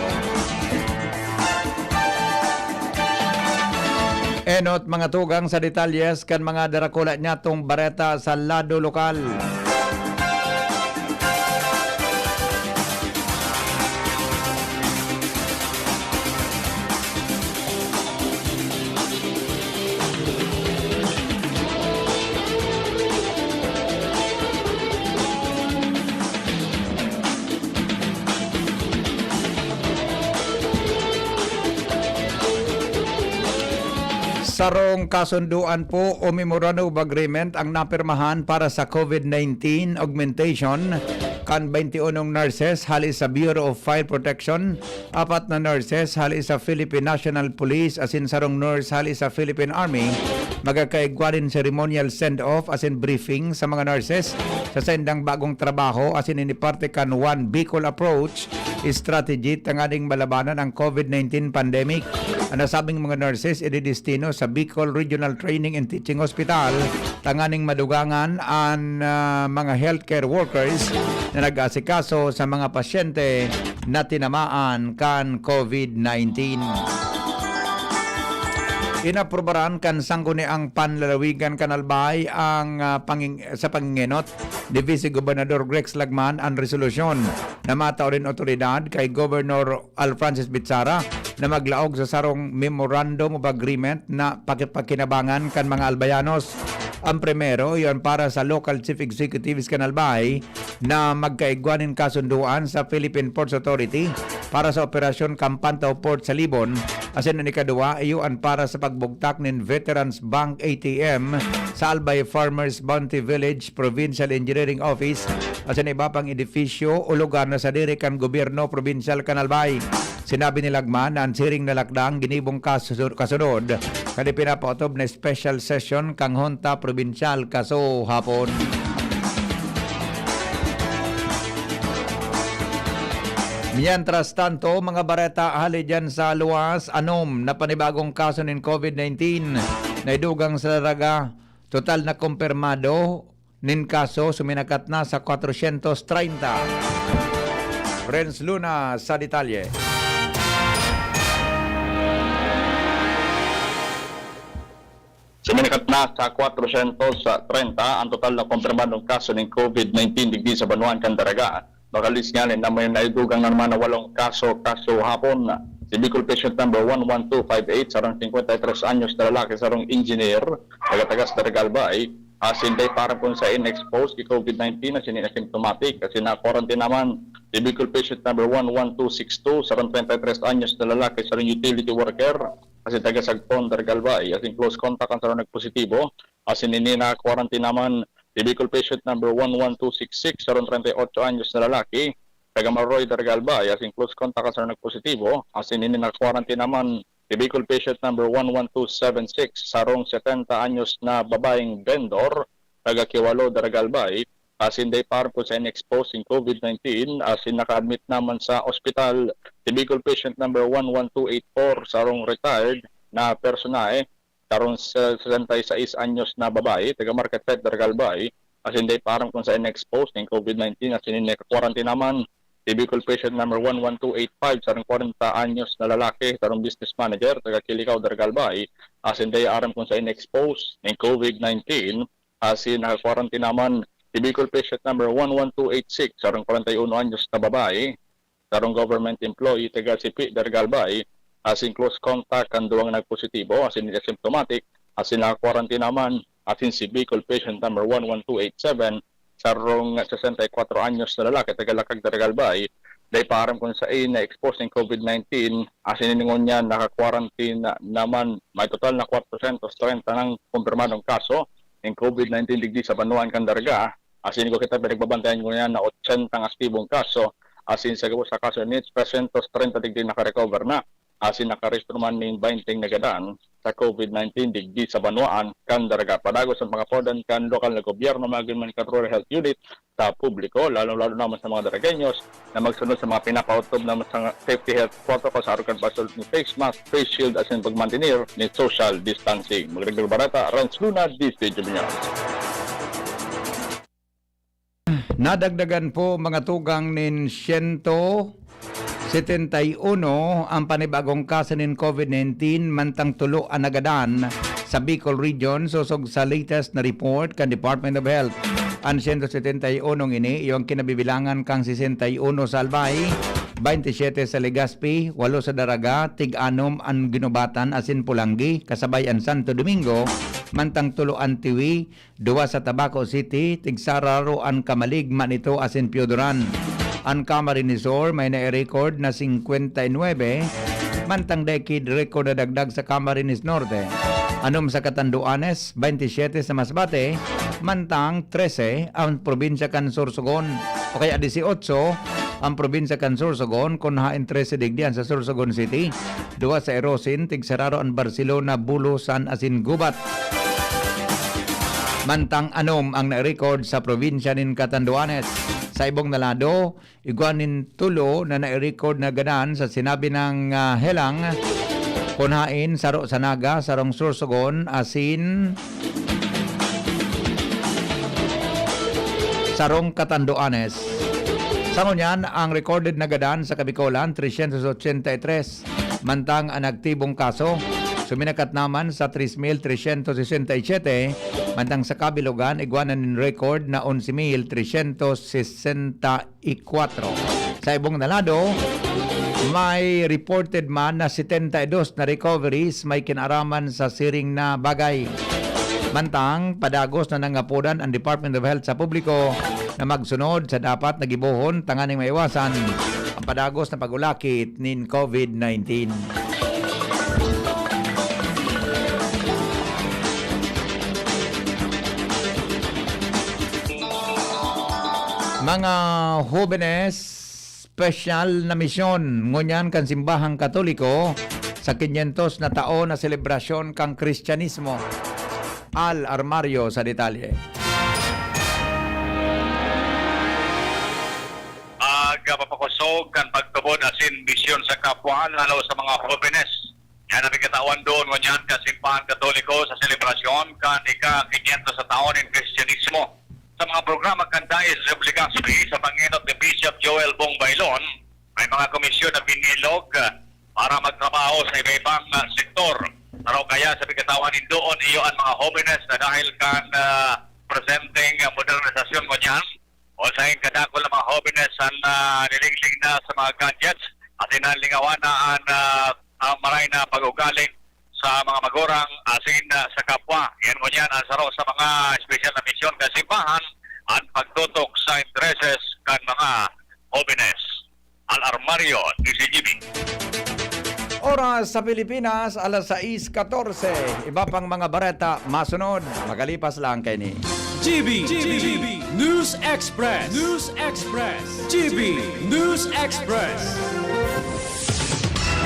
Enot, mga tugang, sa detalyes kan mga darakula niyatong bareta sa lado lokal. Sarong kasundoan po o Memorandum of Agreement ang napirmahan para sa COVID nineteen augmentation kan twenty-unong nurses hale sa Bureau of Fire Protection, apat na nurses hale sa Philippine National Police asin sarong nurse hale sa Philippine Army. Magkakaigwa nin ceremonial send-off asin briefing sa mga nurses sa saindang bagong trabaho asin ini parte kan One Bicol Approach strategy tanganing malabanan ang COVID nineteen pandemic. An nasabing mga nurses ididestino sa Bicol Regional Training and Teaching Hospital tanganing madugangan an, ah, mga healthcare workers na nag-aasikaso sa mga pasyente na tinamaan kan COVID nineteen. Inaprubaran kan Sangguniang Panlalawigan kan Albay ang, ah, panging-, sa pangingenot ni Vice Gobernador Rex Lagman an resolusyon na matao nin otoridad kay Governor Alfrancis Bitsara na maglaog sa sarong Memorandum of Agreement na pakipakinabangan kan mga Albayanos. Ang primero, iyon para sa Local Chief Executives kan Albay na magkaigwa nin kasundoan sa Philippine Ports Authority para sa Operasyon Kampanta o Port sa Libon, asin an ikaduwa, iyo an para sa pagbugtak nin Veterans Bank A T M sa Albay Farmers Bounty Village Provincial Engineering Office asin iba pang edifisyo o lugar na sadiri kan gobyerno probinsyal kan Albay. Sinabi ni Lagman na an siring na lakdang ginibong kasu-, kasunod kan ipinapaotob na special session kan Junta Probinsyal kaso hapon. Mientras tanto, mga bareta hale diyan sa luwas, anom na panibagong kaso nin COVID nineteen na idugang sa Daraga. Total na kumpirmado nin kaso suminakat na sa kwatrosyentos treinta. Renz Luna sa detalye. Suminakat na sa kwatrosyentos treinta ang total na kumpirmadong kaso nin COVID nineteen digdi sa banwaan kan Daraga. Bakalis ngani na may naidugang na naman na walong kaso, kaso hapon. Si Bicol patient number one one two five eight, sarong singkwenta y tres anyos na lalaki, sarong engineer, taga-tagas Daraga, Albay, asin dai pa rin kun sa in-expose ki COVID nineteen asin in-asymptomatic, asin na-quarantine naman The vehicle patient number one one two six two, sarong treinta y tres anyos na lalaki, sarong utility worker, asin taga Sagpon, Daraga Albay, asin close contact kan sarong nagpositibo, asin ini na-quarantine naman. The vehicle patient number one one two six six, sarong treinta y ocho anyos na lalaki, taga Maroy, Daraga Albay, asin close contact kan sarong nagpositibo, asin ini na-quarantine naman. The vehicle patient number one one two seven six, sarong setenta anyos na babaeng vendor, taga Kiwalo, Daraga Albay, asin dai pa aram kung saen na-expose nin COVID nineteen, asin naka-admit naman sa ospital. The vehicle patient number one one two eight four, sarong retired na personahe, sarong sa sesenta y seis anyos na babae, taga Market Site, Daraga Albay, asin dai pa aram kung saen na-expose nin COVID nineteen, asin ini naka-quarantine naman. The vehicle patient number one one two eight five, sarong kwarenta anyos na lalaki, sarong business manager, taga Kilicao, Daraga Albay, asin dai aram kung saen na-expose nin COVID nineteen, asin naka-quarantine naman. The vehicle patient number one one two eight six, sarong kwarenta y uno anyos na babae, sarong government employee, taga Sipi, Daraga Albay, asin close contact kan duwang nagpositibo, asin asymptomatic, asin naka-quarantine naman, asin si vehicle patient number one one two eight seven, sarong sesenta y kwatro anyos na lalaki, taga Lakag, Daraga Albay, dai pa aram kung saen na-expose nin COVID nineteen, asin ini ngunyan naka-quarantine na, naman. May total na kwatrosyentos treinta nang kumpirmadong kaso nin COVID nineteen digdi sa banwaan kan Daraga, asin igwa kita pinagbabantayan ngunyan na otsenta ang aktibong kaso, asin sa gabos sa kaso ini, tresyentos treinta digdi naka-recover na, asin nakarehistro man nin baynte nagadan sa COVID nineteen digdi sa banwaan kan Daraga. Padagos an pangapodan kan lokal na gobyerno, magin man kan Rural Health Unit, sa publiko, lalong-lalo naman sa mga Daragueños, na magsunod sa mga pinapaotob na mga safety health protocol sa arog kan pagsulot nin face mask, face shield, asin pagmantenir nin social distancing. Magdagdag bareta, Renz Luna, D Z News. Nadagdagan po, mga tugang, nin siyento setenta y uno ang panibagong kaso nin COVID nineteen, mantang tulo an nagadan sa Bicol Region, sosog sa latest na report kan Department of Health. An siyento setenta y uno ini, iyo an kinabibilangan kan sesenta y uno sa Albay, baynte siyete sa Legazpi, walo sa Daraga, tig-anom an Guinobatan asin Polangui, kasabay an Santo Domingo, mantang tulo an Tiwi, duwa sa Tabaco City, tigsararo an Camalig, Manito asin Pioduran. An Camarines Sur may nai-record na singkwenta y nuebe, mantang dai ki record na dagdag sa Camarines Norte. Anom sa Catanduanes, baynte siyete sa Masbate, mantang trese an probinsya kan Sorsogon, o kaya dieciocho an probinsya kan Sorsogon, kun haen trese digdi an sa Sorsogon City, duwa sa Irosin, tigsararo an Barcelona, Bulosan asin Gubat. Mantang anom ang na-record sa probinsya nin Catanduanes. Sa ibong na lado, igwa nin tulo na nai-record na gadan sa sinabi nang, ah, helang, kun haen saro sa Naga, sarong Sorsogon, asin sarong Catanduanes. Sa ngunyan, ang recorded na gadan sa Kabikolan, tresyentos otsenta y tres. Mantang an aktibong kaso, suminakat naman sa tres mil tresyentos sesenta y siyete, mantang sa kabilogan, igwa na nin record na onse mil tresyentos sesenta y kwatro. Sa ibong na lado, may reported man na setenta y dos na recoveries may kinaaraman sa siring na bagay. Mantang, padagos na nangapodan an Department of Health sa publiko na magsunod sa dapat na gibohon tanganing maiwasan ang padagos na pag-ulakit nin COVID nineteen. Mga hobenes, special na misyon ngunyan kan Simbahang Katoliko sa kinyentos na taon na selebrasyon kan Kristyanismo. Al Armario sa detalye. Pagpapakosog kan pagtubod asin bisyon sa kapwa, lalo sa mga hobenes. Yan ang pigkatawan duon ngunyan kan Simbahan Katoliko sa selebrasyon kan ika-kinyentos sa taon nin Kristyanismo. Sa mga programa kan Diocese of Legazpi, sa pangenot ni Bishop Joel Bong Bailon, may mga komisyon na binilog, ah, para magtrabaho sa iba-ibang, ah, sektor. Pero kaya sa pigkatawan nin duon, iyo an mga hobenes na dahil kan, ah, presenteng, ah, modernisasyon ngunyan, o saing kadakul na mga hobenes an, ah, nilingling na sa mga gadgets, asin nalingawan na an, ah, ang maray na pag-ugali sa mga magurang asin, ah, sa kapwa. Yan ngunyan ang saro sa mga espesyal na misyon kan simbahan, an pagtutok sa intereses kan mga hobenes. Mario, D Z G B. Oras sa Pilipinas, alas sais katorse. Iba pang mga bareta masunod, makalipas lang kaini. G B, G B, News Express, News Express, G B, News Express.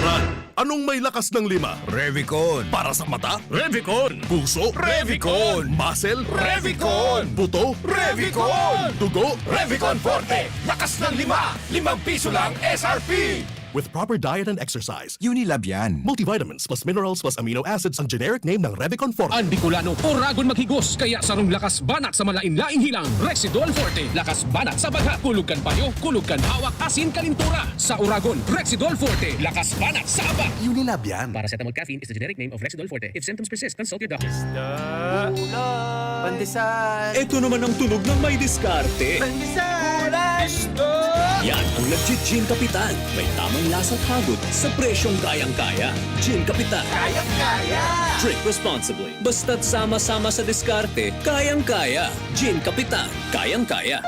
Brad, anong may lakas ng lima? Revicon. Para sa mata? Revicon. Puso? Revicon. Muscle? Revicon. Buto? Revicon. Dugo? Revicon Forte. Lakas ng lima. Limang piso lang S R P. With proper diet and exercise. Unilab yan. Multivitamins plus minerals plus amino acids ang generic name ng Revicon Forte. Ang Bicolano, oragon maghigos, kaya sarong lakas banat sa malain-laing hilang. Rexidol Forte, lakas banat sa bagha, kulog kan payo, kulog kan hawak, asin kalintura. Sa oragon, Rexidol Forte, lakas banat sa aba. Unilab yan. Paracetamol caffeine is the generic name of Rexidol Forte. If symptoms persist, consult your doctor. Pandesal. Ito naman ang tunog ng may diskarte. Pandesal. Yan ang nagji-Gin Kapitan. May tamang lasa at hagod sa presyong kayang-kaya. Gin Kapitan. Kayang-kaya. Drink responsibly. Basta't sama-sama sa diskarte, kayang-kaya. Gin Kapitan. Kayang-kaya.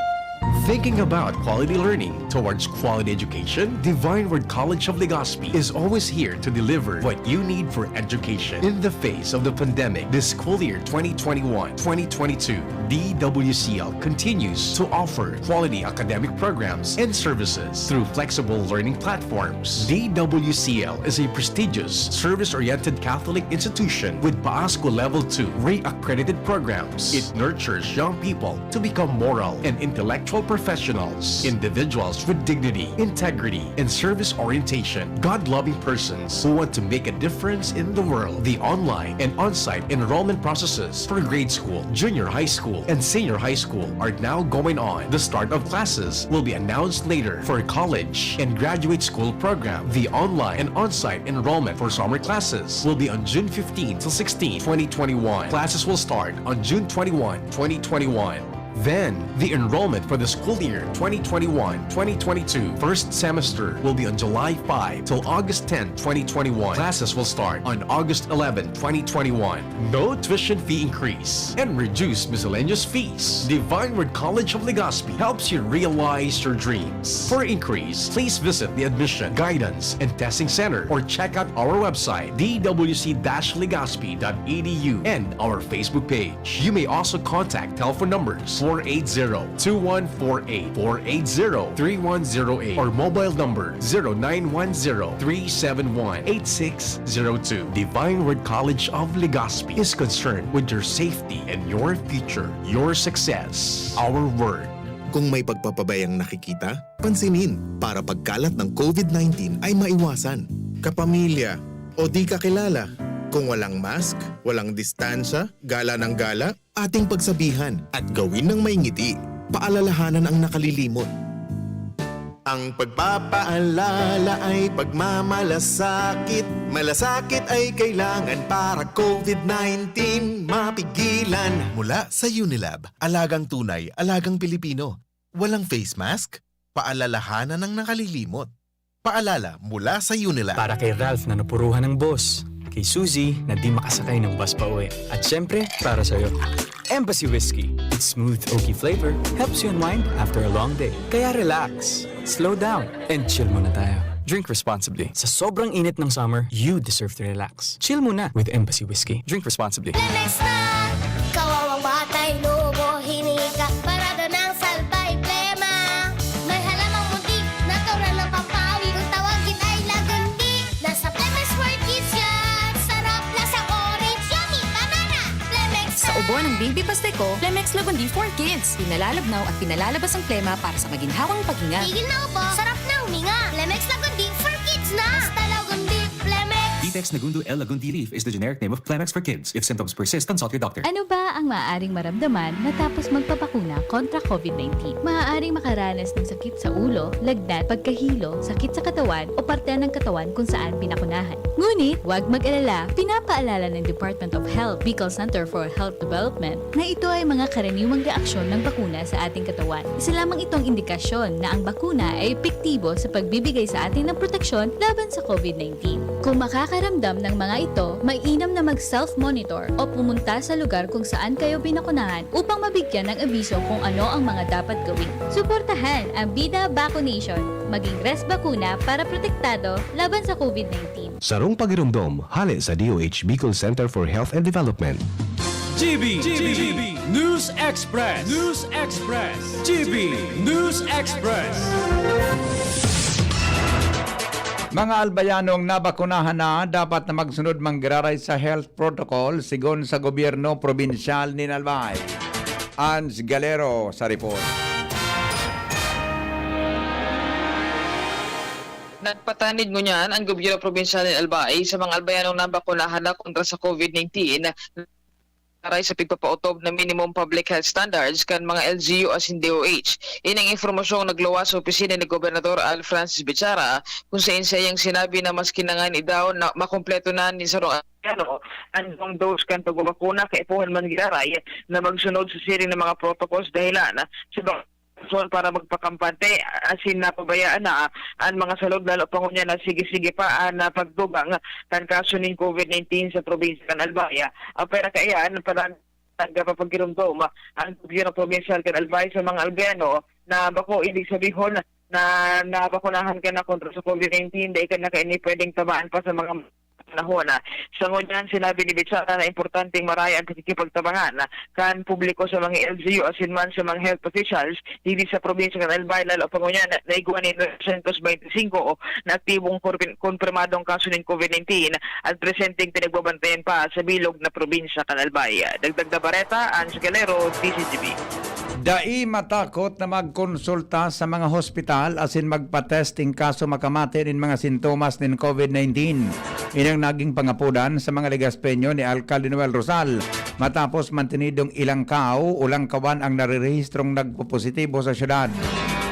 Thinking about quality learning towards quality education? Divine Word College of Legazpi is always here to deliver what you need for education. In the face of the pandemic, this school year twenty twenty-one, twenty twenty-two, D W C L continues to offer quality academic programs and services through flexible learning platforms. D W C L is a prestigious, service-oriented Catholic institution with PASCU Level two REACC accredited programs. It nurtures young people to become moral and intellectual professionals, individuals with dignity, integrity, and service orientation, God-loving persons who want to make a difference in the world. The online and on-site enrollment processes for grade school, junior high school, and senior high school are now going on. The start of classes will be announced later for college and graduate school program. The online and on-site enrollment for summer classes will be on June fifteen to sixteen, twenty twenty-one. Classes will start on June twenty-one, twenty twenty-one. Then, the enrollment for the school year twenty twenty-one, twenty twenty-two first semester will be on July five till August ten, twenty twenty-one. Classes will start on August eleven, twenty twenty-one. No tuition fee increase and reduced miscellaneous fees. Divine Word College of Legazpi helps you realize your dreams. For inquiries, please visit the Admission, Guidance, and Testing Center or check out our website, D W C dash legazpi dot E D U, and our Facebook page. You may also contact telephone numbers four eight zero, two one four eight, four eight zero, three one zero eight, or mobile number zero nine one zero, three seven one, eight six zero two. Divine Word College of Legazpi is concerned with your safety and your future, your success, our word. Kung may pagpapabayang nakikita, pansinin para pagkalat ng COVID nineteen ay maiwasan. Kapamilya o di kakilala, kung walang mask, walang distansya, gala ng gala, ating pagsabihan at gawin ng may ngiti. Paalalahanan ang nakalilimot. Ang pagpapaalala ay pagmamalasakit. Malasakit ay kailangan para COVID nineteen mapigilan. Mula sa Unilab, alagang tunay, alagang Pilipino. Walang face mask? Paalalahanan ang nakalilimot. Paalala mula sa Unilab. Para kay Ralph na napuruhan ng boss, kay Suzy na di makasakay ng bus pauwi, at syempre, para sa'yo. Embassy Whiskey. Its smooth, oaky flavor helps you unwind after a long day. Kaya relax, slow down, and chill muna tayo. Drink responsibly. Sa sobrang init ng summer, you deserve to relax. Chill muna with Embassy Whiskey. Drink responsibly. Lemex na! Kawawang batay, lobo, hinika, parada ng salbay, plema. May halamang muntik, natural na pampawi, kung tawagin ay Lagundi. Nasa Lemex World Kids yan! Sarap, lasang orange, yummy, banana! Lemex Sa na! Ubo ng baby Pasteco, Lemex Lagundi for Kids. Pinalalabnaw at pinalalabas ang plema para sa maginhawang paghinga. Tigil na ubo, sarap na huminga. Lemex Lagundi for Kids na! Basta Lagundi, Lemex! Vitex Nagundo L Lagundi Leaf is the generic name of Plemex for Kids. If symptoms persist, consult your doctor. Ano ba ang maaaring maramdaman matapos magpabakuna kontra COVID nineteen? Maaaring makaranas ng sakit sa ulo, lagnat, pagkahilo, sakit sa katawan, o parte ng katawan kung saan pinakunahan. Ngunit, huwag mag-alala, pinapaalala ng Department of Health, Bicol Center for Health Development, na ito ay mga karaniwang reaksyon ng bakuna sa ating katawan. Isa lamang itong indikasyon na ang bakuna ay epektibo sa pagbibigay sa atin ng proteksyon laban sa COVID nineteen. Kung makakaranas Ramdam ng mga ito, mainam na mag-self-monitor o pumunta sa lugar kung saan kayo binakunahan upang mabigyan ng abiso kung ano ang mga dapat gawin. Suportahan ang Bida Vaccination. Maging Res Bakuna para protektado laban sa COVID nineteen. Sarong pagiromdom, hale sa D O H Bicol Center for Health and Development. G B, G B, News Express, News Express, G B, News Express. Mga Albayanong nabakunahan na dapat na magsunod manggiraray sa health protocol sigon sa gobyerno probinsyal nin Albay. Ans Galero sa report. Nagpatanid ngunyan an gobyerno probinsyal nin Albay sa mga Albayanong nabakunahan na kontra sa COVID nineteen, aray sa pigpapaotob na minimum public health standards kan mga L G U asin D O H. Ini ang impormasyong nagluwas sa opisina ni Gobernador Al Francis Bichara, kung saen saiyang sinabi na mas kinangani daw na makompleto na nin sarong ano, an duwang dose kan pagbabakuna kaipuhan man giraray na magsunod sa siring na mga protocols dahilan sa mga rason para magpakampante asin napabayaan na an mga salog, lalo pa ngunyan na sige-sige pa an, ah, pagdugang kan kaso nin COVID nineteen sa probinsya kan Albay. Ah, pwera kaiyan, parang nagpapagiromdom ang gobyerno probinsyal kan Albay sa mga Albayano na bako ibig sabihon na nabakunahan ka na kontra sa COVID nineteen, dai ka na kaini pwedeng tamaan pa sa mga panahon. Sa ngunyan, sinabi ni Bichara na importanteng maraya ang pakikipagtabangan kan publiko sa mga L G U asin man sa mga health officials digdi sa probinsya kan Albay, lalo pa ngunyan na igwa nin dosyentos bente singko na aktibong kurpin-, kumpirmadong kaso nin COVID nineteen at presenteng pinagbabantayan pa sa bilog na probinsya kan Albay. Dagdag na bareta, Ange Galero, D Z G B. Dai matakot na magkonsulta sa mga hospital asin magpa-test in kaso makamate nin mga sintomas nin COVID nineteen. Ini ang naging pangapodan sa mga Legaspeño ni Alkalde Noel Rosal matapos mantinidong ilang kaw o langkawan ang narirehistrong nagpopositibo sa syudad.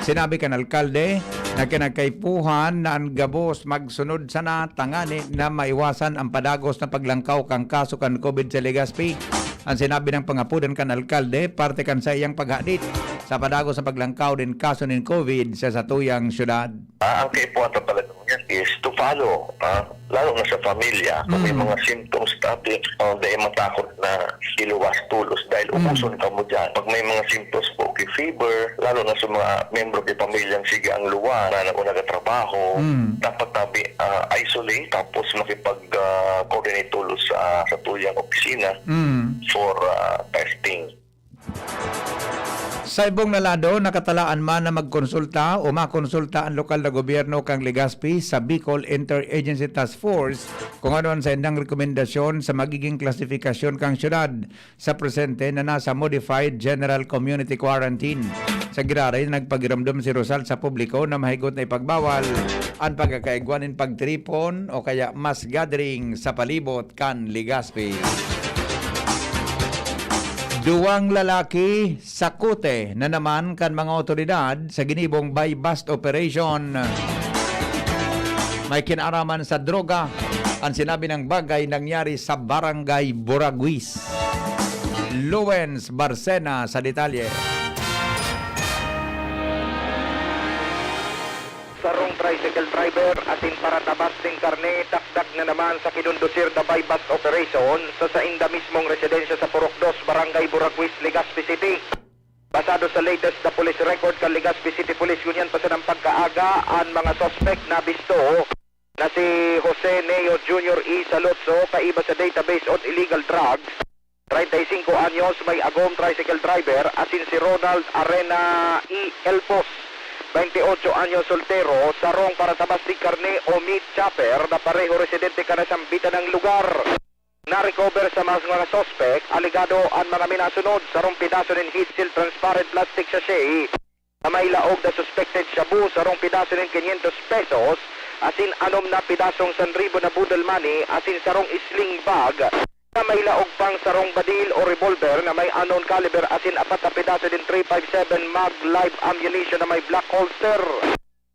Sinabi kan alkalde na kinakaipuhan na an gabos magsunod sana tangani na maiwasan ang padagos na paglangkaw kan kaso kan COVID sa Legazpi. An sinabi nang pangapodan kan alkalde, parte kan saiyang paghadit sa padagos na paglangkaw nin kaso nin COVID sa satuyang syudad. Ah, ang kaipuhan ta talaga ngunyan is to follow, ah, lalo na sa pamilya. Kung may mga symptoms ta, ah, dai matakot na iluwas tolos dahil ubuson kamo diyan. Pag may mga symptoms po, okay, fever, lalo na sa mga membro kay pamilyang sige ang luwas na, na nagtatrabaho, dapat tabi, ah, isolate tapos makipag, ah, coordinate tolos sa, sa tuyang opisina for, ah, testing. Sa ibong na lado, nakatalaan man na magkonsulta o makonsulta an lokal na gobyerno kan Legazpi sa Bicol Interagency Task Force kung ano an saindang rekomendasyon sa magiging klasifikasyon kan syudad sa presente na nasa Modified General Community Quarantine. Sa giraray, nagpagiramdom si Rosal sa publiko na mahigot na ipagbawal an pagkakaigwa nin pagtiripon o kaya mass gathering sa palibot kan Legazpi. Duwang lalaki sakute na naman kan mga otoridad sa ginibong buy-bust operation. May kinaraman sa droga ang sinabi ng bagay nangyari sa Barangay Buraguis. Lowens Barcena sa detalye. Sarong tricycle driver asin paratabas nin karne takdak na naman sa kinondusir na buy-bust operation sa sainda mismong residensya sa Purok Dos, Barangay Buraguis, Legazpi City. Basado sa latest na police record kan Legazpi City Police, ngunyan pa sanang pagkaaga, an mga suspek nabisto na si Jose Neo Junior E. Salotso, kaiba sa database on illegal drugs, treinta y cinco anyos, may agom, tricycle driver, asin si Ronald Arena E. Elpos, veinte y ocho anyos, soltero, sarong paratabas nin karne o meat chopper na pareho residente kan nasambitan na lugar. Na-recover sa mga suspek, alegado an mga minasunod, sarong pidaso nin heat-sealed transparent plastic sachet na may laog na suspected shabu, sarong pidaso nin quinientos pesos, asin anom na pidasong sanribo na boodle money, asin sarong sling bag na may laog pang sarong badil o revolver na may unknown caliber, asin apat na pidaso nin three five seven mag live ammunition na may black holster.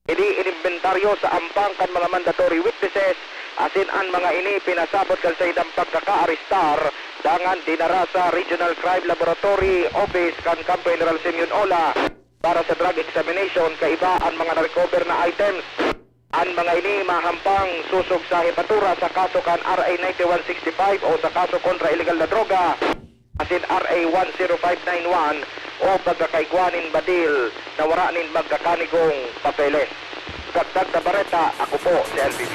Ini inimbentaryo sa ampang kan mga mandatory witnesses, asin an mga ini pinasabot kan saindang pagkakaarestar, dangan dinara sa Regional Crime Laboratory Office kan Kampo General Simeon Ola para sa drug examination, kaiba an mga na-recover na items. An mga ini mahampang sosog sa hepatura sa kaso kan R A ninety-one sixty-five o sa kaso kontra ilegal na droga, asin R A one zero five nine one o pagkakaigwa nin badil na wara nin magkakanigong papeles. Dagdag na bareta, ako po si L B B.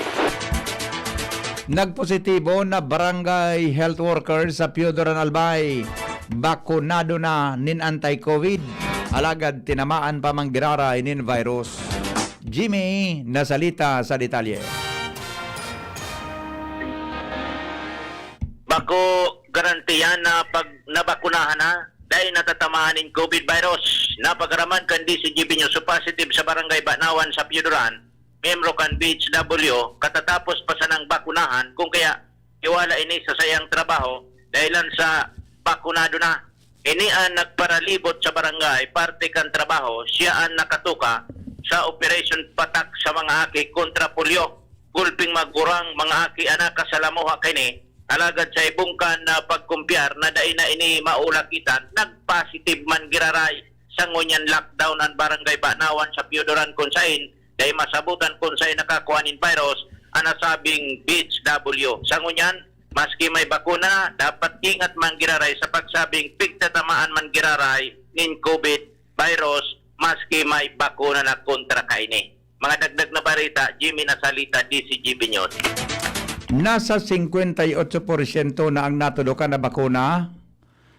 Nagpositibo na barangay health worker sa Piodoran, Albay. Bakunado na nin anti-covid, alagad tinamaan pa man giraray nin virus. Jimmy Nasalita sa detalye. Bako garantiya na pag nabakunahan na, dai natatamaan nin covid virus. Napagaraman kan D C G B News, positive sa Barangay Banawan sa Piodoran, miyembro kan B H W, katatapos pa sanang bakunahan, kung kaya iwala ini sa sayang trabaho dahilan sa bakunado na. Ini an nagparalibot sa barangay, parte kan trabaho, siya an nakatuka sa Operation Patak sa mga aki kontra polio. Gulping magurang mga aki an nakasalamuha kaini, alagad sa ibong kan na pagkumpyar na dai na ini maulakitan, nagpositive man giraray. Sa ngunyan lockdown an Barangay Banawan sa Piodoran, kun sain dai masabutan kun sain nakakua nin virus an nasabing B H W. Sa ngunyan, maski may bakuna, dapat ingat man giraray sa pagsabing pigtatamaan man giraray nin covid virus maski may bakuna na kontra kaini. Mga dagdag na bareta, Jimmy Nasalita, D C G B News. Nasa singkwenta y otso porsyento na ang natudokan na bakuna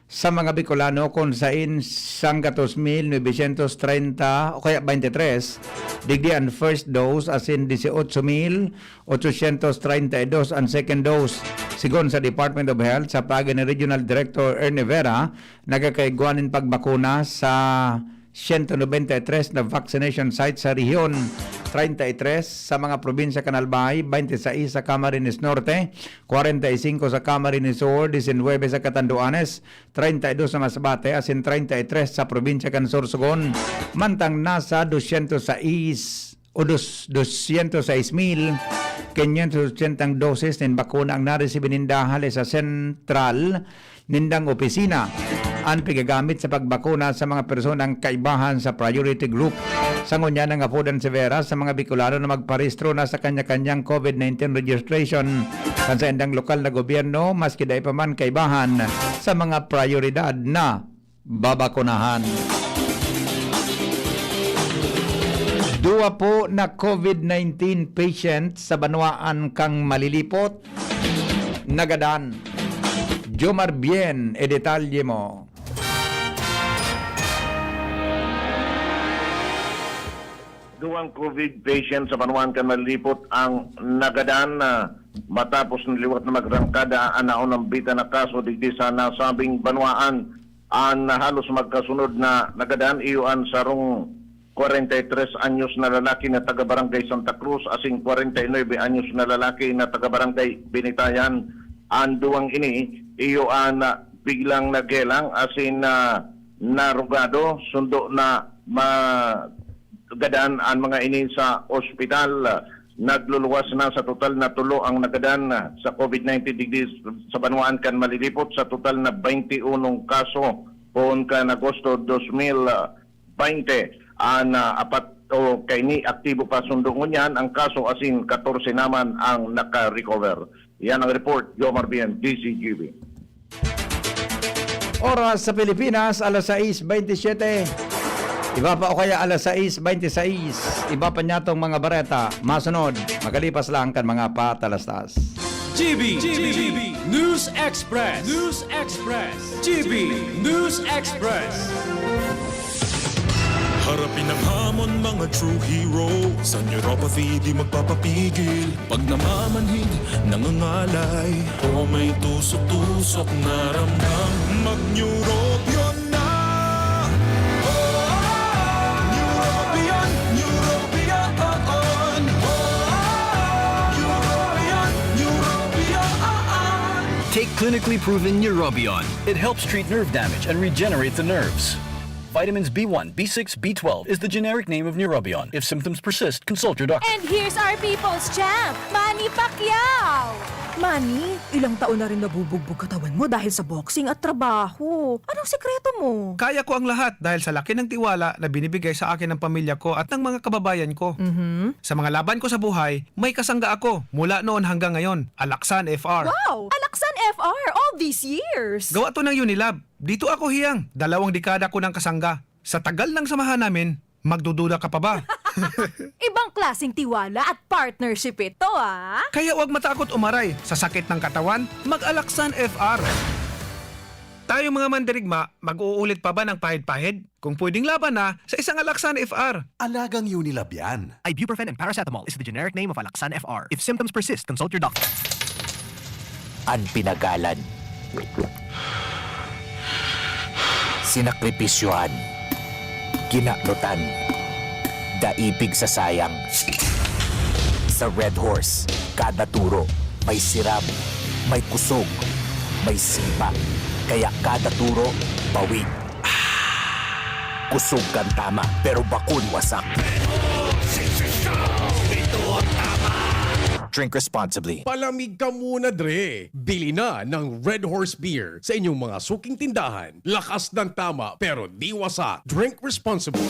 sa mga Bicolano, kun sain sanggatos mil nobesyentos treinta o kaya baynte tres digdi an first dose, asin dieciocho mil ochocientos treinta y dos an second dose. Sigon sa Department of Health, sa paagi ni Regional Director Ernie Vera, nagkakaigwa nin pagbakuna sa siyento nobenta y tres na vaccination sites sa rehiyon, treinta y tres sa mga probinsya kan Albay, baynte sais sa Camarines Norte, kwarenta y singko sa Camarines Sur, diesinuebe sa Catanduanes, treinta y dos sa Masbate, asin treinta y tres sa probinsya kan Sorsogon. Mantang nasa dosyentos sais o dos, dosyentos sais mil quinientos ochenta ang dosis nin bakuna ang naresibi ninda hale sa sentral nindang opisina. An pigagamit sa pagbakuna sa mga personang kaibahan sa priority group. Sa ngunyan, nangapodan si Vera sa mga Bicolano na magparehistro na sa kanya-kanyang covid nineteen registration kan saindang lokal na gobyerno, maski dai pa man kaibahan sa mga prayoridad na babakunahan. Duwa po na covid nineteen patient sa banwaan kan Malilipot nagadan. Jomar Bien, e detalye mo. Duwang covid patient sa banwaan kan Malilipot ang nagadan, ah, matapos na liwat na magrangkada an naunang bita na kaso digdi sa nasabing banwaan. An halos magkasunod na nagadan iyo an sarong kwarenta y tres anyos na lalaki na taga Barangay Santa Cruz asin kwarenta y nuebe anyos na lalaki na taga Barangay Binitayan. An duwang ini iyo an, ah, biglang nagelang asin, ah, narugado, sundo na ma-, gadan an mga ini sa ospital. Nagluluwas na sa total na tulo ang nagadan sa covid nineteen digdi sa banwaan kan Malilipot, sa total na baynte unong kaso poon kan Agosto dos mil baynte. An, ah, apat o kaini aktibo pa sundo ngunyan ang kaso asin katorse naman ang naka-recover. Yan ang report, Jomar Bien, D Z G B. Oras sa Pilipinas, alas sais bentisiete. Iba pa o kaya alas sais benti sais. Iba pa niyatong mga bareta. Masunod, makalipas lang kan mga patalastas. G B, G B, News Express. News Express. G B News Express. Harapin ang hamon, mga true hero. Sa neuropathy, di magpapapigil. Pag namamanhid, nangangalay, o may tusok-tusok na ramdam, mag-Neurobion na! Neurobion, Neurobion, Neurobion, Neurobion. Take clinically proven Neurobion. It helps treat nerve damage and regenerate the nerves. Vitamins B one, B six, B twelve is the generic name of Neurobion. If symptoms persist, consult your doctor. And here's our people's champ, Manny Pacquiao! Manny, ilang taon na rin nabubugbog katawan mo dahil sa boxing at trabaho. Anong sikreto mo? Kaya ko ang lahat dahil sa laki ng tiwala na binibigay sa akin ng pamilya ko at ng mga kababayan ko. Mhm. Sa mga laban ko sa buhay, may kasangga ako mula noon hanggang ngayon. Alaksan F R. Wow! Alaksan F R all these years! Gawa to ng Unilab. Dito ako hiyang. Dalawang dekada ko ng kasangga. Sa tagal ng samahan namin, magdududa ka pa ba? Ibang klaseng tiwala at partnership ito, ah! Kaya huwag matakot umaray sa sakit ng katawan, mag-Alaksan F R. Tayong mga mandirigma, mag-uulit pa ba ng pahid-pahid? Kung pwedeng laban na sa isang Alaksan F R. Alagang Unilab yan. Ibuprofen and paracetamol is the generic name of Alaxan F R. If symptoms persist, consult your doctor. An pinagalan. Sinakripisyohan. Kinaklutan. Daipig sa sayang. Sa Red Horse, kada turo, may siram, may kusog, may sipa. Kaya kada turo, bawi. Kusog kan tama, pero bakun wasak. Drink responsibly. Palamig ka muna, Dre! Bili na ng Red Horse Beer sa inyong mga suking tindahan. Lakas ng tama, pero di wasak. Drink responsibly.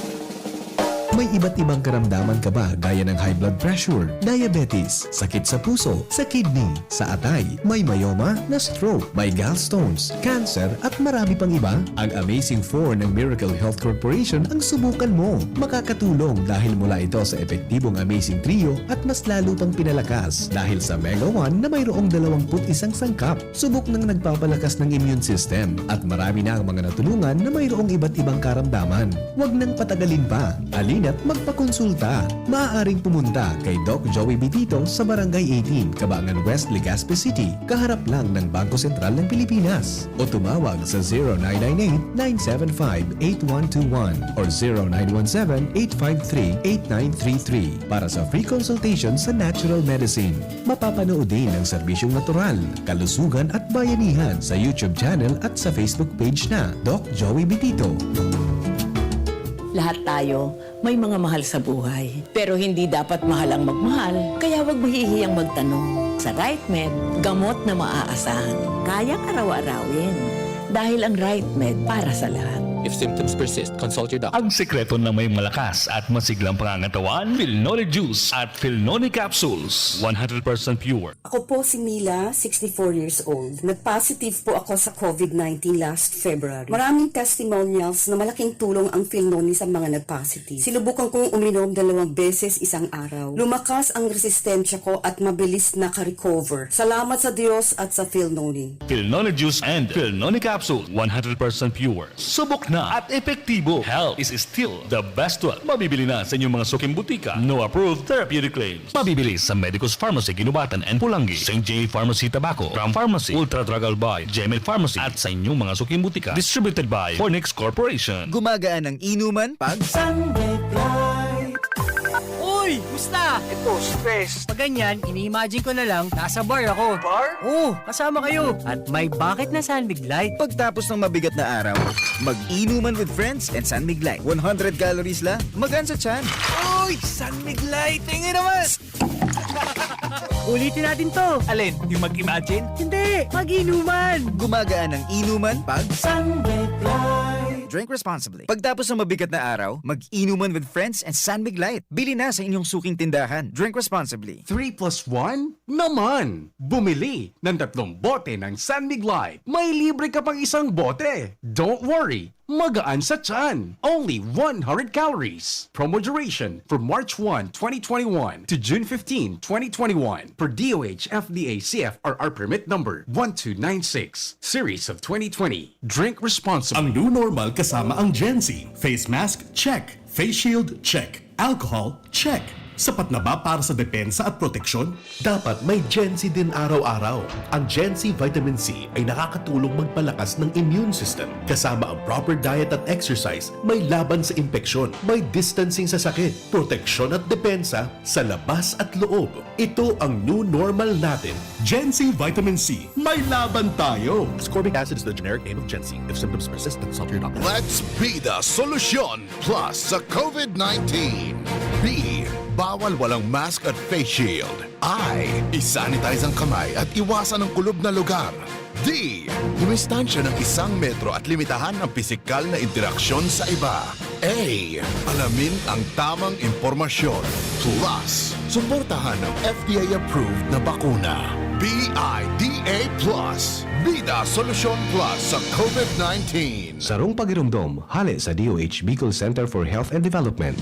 May iba't ibang karamdaman ka ba gaya ng high blood pressure, diabetes, sakit sa puso, sa kidney, sa atay, may myoma, na stroke, may gallstones, cancer at marami pang iba? Ang Amazing four ng Miracle Health Corporation ang subukan mo. Makakatulong dahil mula ito sa epektibong Amazing Trio at mas lalo pang pinalakas dahil sa Mega one na mayroong dalawampu't isang sangkap. Subok nang nagpapalakas ng immune system at marami na ang mga natulungan na mayroong iba't ibang karamdaman. Huwag nang patagalin pa. Halina't magpakonsulta. Maaaring pumunta kay Doc Joey Bitito sa Barangay eighteen, Cabangan West, Legazpi City, kaharap lang ng Bangko Sentral ng Pilipinas. O tumawag sa zero nine nine eight, nine seven five, eight one two one or zero nine one seven, eight five three, eight nine three three para sa free consultation sa natural medicine. Mapapanood din ang serbisyong natural, kalusugan at bayanihan sa YouTube channel at sa Facebook page na Doc Joey Bitito. Lahat tayo may mga mahal sa buhay. Pero hindi dapat mahal ang magmahal, kaya huwag mahihiyang magtanong. Sa RightMed, gamot na maaasahan. Kayang araw-arawin. Dahil ang RightMed para sa lahat. If symptoms persist, consult your doctor. Ang sekreto ng may malakas at masiglang pangangatawan, Filnone Juice at Filnone Capsules, one hundred percent pure. Ako po si Mila, sixty-four years old. Nag-positive po ako sa COVID nineteen last February. Maraming testimonials na malaking tulong ang Filnoni sa mga nag-positive. Sinubukan kong uminom dalawang beses isang araw. Lumakas ang resistensya ko at mabilis naka-recover. Salamat sa Diyos at sa Filnoni. Filnone Juice and Filnone Capsule, one hundred percent pure. Subok na at epektibo. Health is still the best wealth. Mabibili na sa inyong mga suking butika. No approved therapeutic claims. Mabibili sa Medicus Pharmacy, Guinobatan and Pulangi, Saint J Pharmacy, Tabaco, Ram Pharmacy, Ultra Drug Albay, Gmail Pharmacy, at sa inyong mga suking butika. Distributed by Fornix Corporation. Gumagaan ang inuman pag Uy! Musta? Ito, stress. Pag ganyan, ini-imagine ko na lang, nasa bar ako. Bar? Oo, kasama kayo. At may bakit na San Mig Light. Pagtapos ng mabigat na araw, mag-inuman with friends and San Mig Light. One hundred calories lang, magaan sa tiyan. Uy! San Mig Light! Tingin naman! Ulitin natin to. Alin? Yung mag-imagine? Hindi! Mag-inuman! Gumagaan ang inuman pag San Mig Light. Drink responsibly. Pagtapos ng mabigat na araw, mag-inuman with friends and San Mig Light. Bili na sa inyong suking tindahan. Drink responsibly. Three plus one naman! Bumili ng tatlong bote ng San Mig Light. May libre ka pang isang bote. Don't worry! Magaan sa tiyan. Only one hundred calories. Promo duration from March one, twenty twenty-one to June fifteen, twenty twenty-one, per D O H F D A C F R R permit number one two nine six, series of twenty twenty. Drink responsibly. Ang new normal kasama ang Gen Z. Face mask, check. Face shield, check. Alcohol, check. Sapat na ba para sa depensa at proteksyon? Dapat may Gen Z din araw-araw. Ang Gen Z Vitamin C ay nakakatulong magpalakas ng immune system. Kasama ang proper diet at exercise, may laban sa impeksyon, may distancing sa sakit, proteksyon at depensa sa labas at loob. Ito ang new normal natin. Gen Z Vitamin C, may laban tayo! Ascorbic acid is the generic name of Gen Z. If symptoms persist, consult your doctor. Let's be the solution plus sa COVID nineteen. Be Bawal walang mask at face shield. I, isanitize ang kamay at iwasan ang kulob na lugar. D, dumistansya ng isang metro at limitahan ang pisikal na interaksyon sa iba. A, alamin ang tamang impormasyon. Plus, suportahan ang F D A-approved na bakuna. B I D A plus, Bida Solusyon Plus sa COVID nineteen. Sarong pagiromdom, hale sa D O H Bicol Center for Health and Development.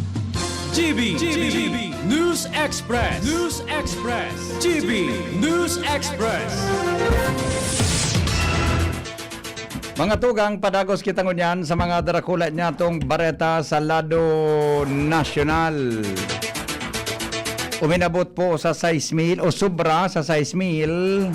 G B, G B, News Express, News Express, G B News Express. Mga tugang, padagos kita ngunyan sa mga darakula niyatong bareta sa lado nasyonal. Uminabot po sa sais mil o sobra sa sais mil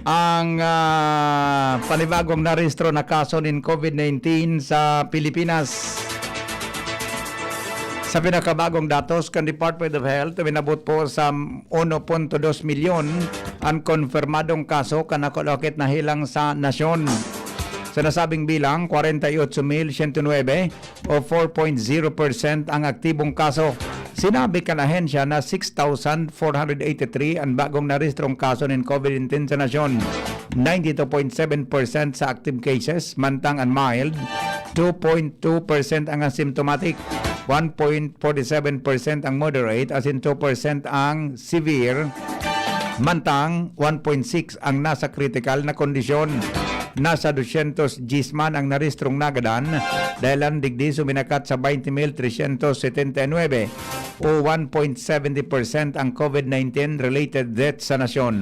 ang, ah, panibagong narehistro na kaso nin COVID nineteen sa Pilipinas. Sa pinakabagong datos kan Department of Health, uminabot po sa uno punto dos milyon an konfirmadong kaso kan nakalakit na helang sa nasyon. Sa nasabing bilang, kwarenta y otso mil siyento nuebe o four point zero percent ang aktibong kaso. Sinabi kan ahensya na six thousand four hundred eighty-three an bagong narehistrong kaso nin COVID nineteen sa nasyon. Ninety-two point seven percent sa active cases, mantang an mild, two point two percent ang asymptomatic, one point forty-seven percent ang moderate, asin two percent ang severe, mantang one point six ang nasa kritikal na kondisyon. Nasa dosyentos diyes man ang narehistrong nagadan, dahelan digdi suminakat sa baynte mil tresyentos setenta y nuebe o one point seventy percent ang COVID nineteen related death sa nasyon.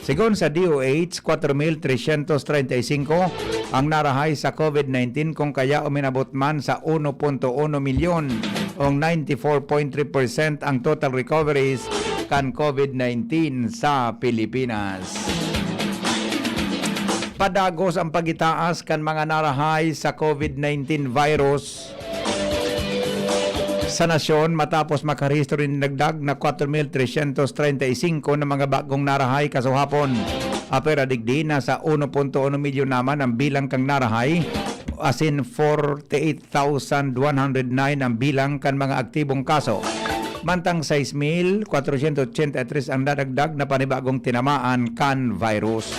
Segun sa D O H, kwatro mil tresyentos treinta y singko ang narahay sa COVID nineteen, kung kaya uminabot man sa uno punto uno milyon o ninety-four point three percent ang total recoveries kan COVID nineteen sa Pilipinas. Padagos ang pagitaas kan mga narahay sa COVID nineteen virus sa nasyon matapos makarehistro nin dagdag na kwatro mil tresyentos treinta y singko na mga bagong narahay kasuhapon. Apwera digdi, nasa uno punto uno milyon naman ang bilang kan narahay, asin forty-eight thousand one hundred nine ang bilang kan mga aktibong kaso. Mantang sais mil kwatrosyentos otsenta y tres ang nadagdag na panibagong tinamaan kan virus.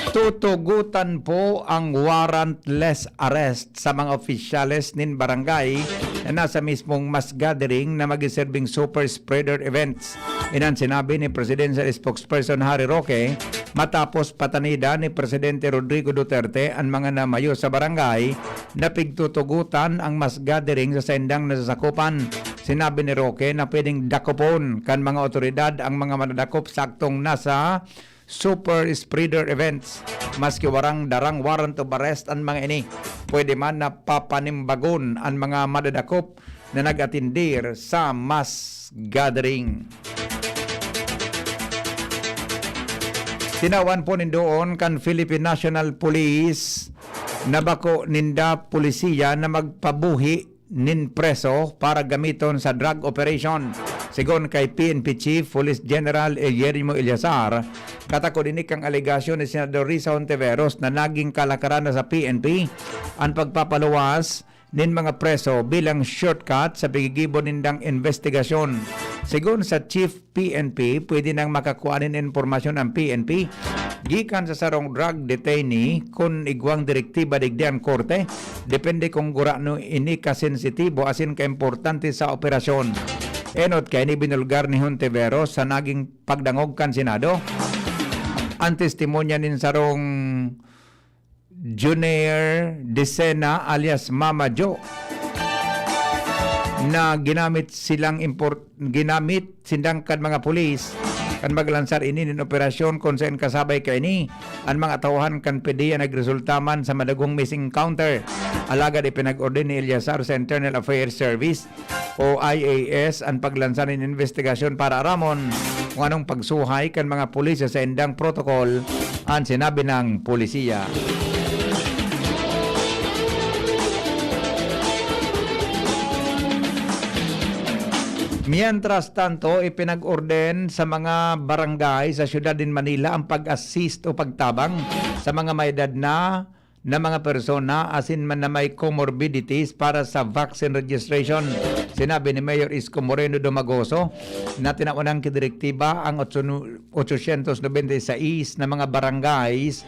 Tutugotan po ang warrantless arrest sa mga opisyales nin barangay na nasa mismong mass gathering na magseserbing super spreader events. Iyan an sinabi ni Presidential Spokesperson Harry Roque matapos patanida ni Presidente Rodrigo Duterte an mga namayo sa barangay na pigtutugotan ang mass gathering sa saindang nasasakupan. Sinabi ni Roque na pwedeng dakopon kan mga otoridad ang mga madadakop saktong nasa super spreader events. Maski warang darang warrant of arrest an mga ini, pwede man na papanimbagon an mga madadakop na nag-atindir sa mass gathering. Tinawan po nin doon kan Philippine National Police na bako ninda polisiya na magpabuhi nin preso para gamiton sa drug operation. Segun kay P N P Chief Police General Guillermo Eleazar, katakod ini kan alegasyon ni Senador Risa Hontiveros na naging kalakaran na sa P N P an pagpapaluwas nin mga preso bilang shortcut sa paggigibo nindang investigasyon. Segun sa Chief P N P, pwede nang makakua nin impormasyon ang P N P gikan sa sarong drug detainee kun igwang direktiba digdi an korte, depende kung gurano ini kasensitibo asin kaimportante sa operasyon. Enot kaini, binulgar ni Hontiveros sa naging pagdangog kan Senado an testimonya nin sarong Junior Decena alias Mama Jo na ginamit silang import-, ginamit sindang kan mga pulis kan maglansar ini nin operasyon, kun saen kasabay kaini an mga tauhan kan PDEA. Nagresulta man sa madagong missing counter, alagad ipinag-orden ni Eleazar sa Internal Affairs Service o I A S an paglansar nin investigasyon para aramon kung anong pagsuhay kan mga pulis sa saindang protokol, an sinabi ng polisiya. Mientras tanto, ipinag-orden sa mga barangay sa siyudad nin Manila ang pag-assist o pagtabang sa mga may edad na, na mga persona asin man na may comorbidities para sa vaccine registration. Sinabi ni Mayor Isko Moreno Domagoso na tinawan ki direktiba ang otso-, otso syentos nobenta y seis na mga barangays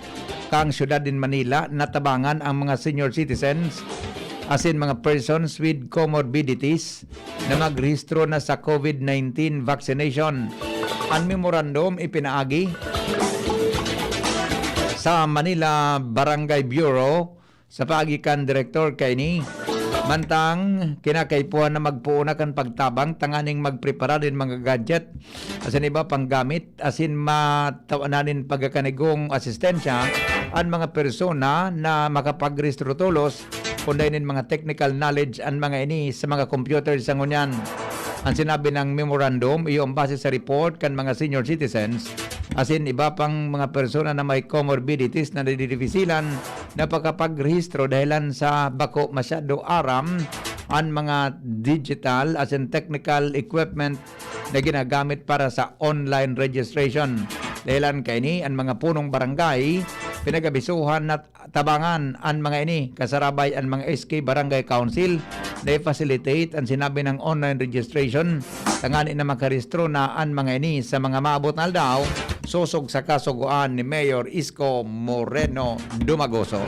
kan siyudad nin Manila na tabangan ang mga senior citizens asin mga persons with comorbidities na magrehistro na sa COVID nineteen vaccination. An memorandum ipinaagi sa Manila Barangay Bureau sa paagi kan direktor kaini. Mantang kinakaipuhan na magpoon na kan pagtabang tanganing magprepara nin mga gadget asin iba pang gamit asin matawanan nin pagkakanigong asistensya an mga persona na makapagrehistro tolos, kundi nin mga technical knowledge an mga ini sa mga computer sa ngunyan. An sinabi ng memorandum, iyo ang base sa report kan mga senior citizens asin iba pang mga persona na may comorbidities na nadidifisilan na pakapagrehistro dahilan sa bako masyado aram an mga digital asin technical equipment na ginagamit para sa online registration. Dahilan kaini, an mga punong barangay pinag-abisuhan na tabangan an mga ini, kasarabay an mga S K Barangay Council na i-facilitate an sinabi ng online registration tangani na makarehistro na an mga ini sa mga maabot na aldaw, sosog sa kasugoan ni Mayor Isko Moreno Dumagoso.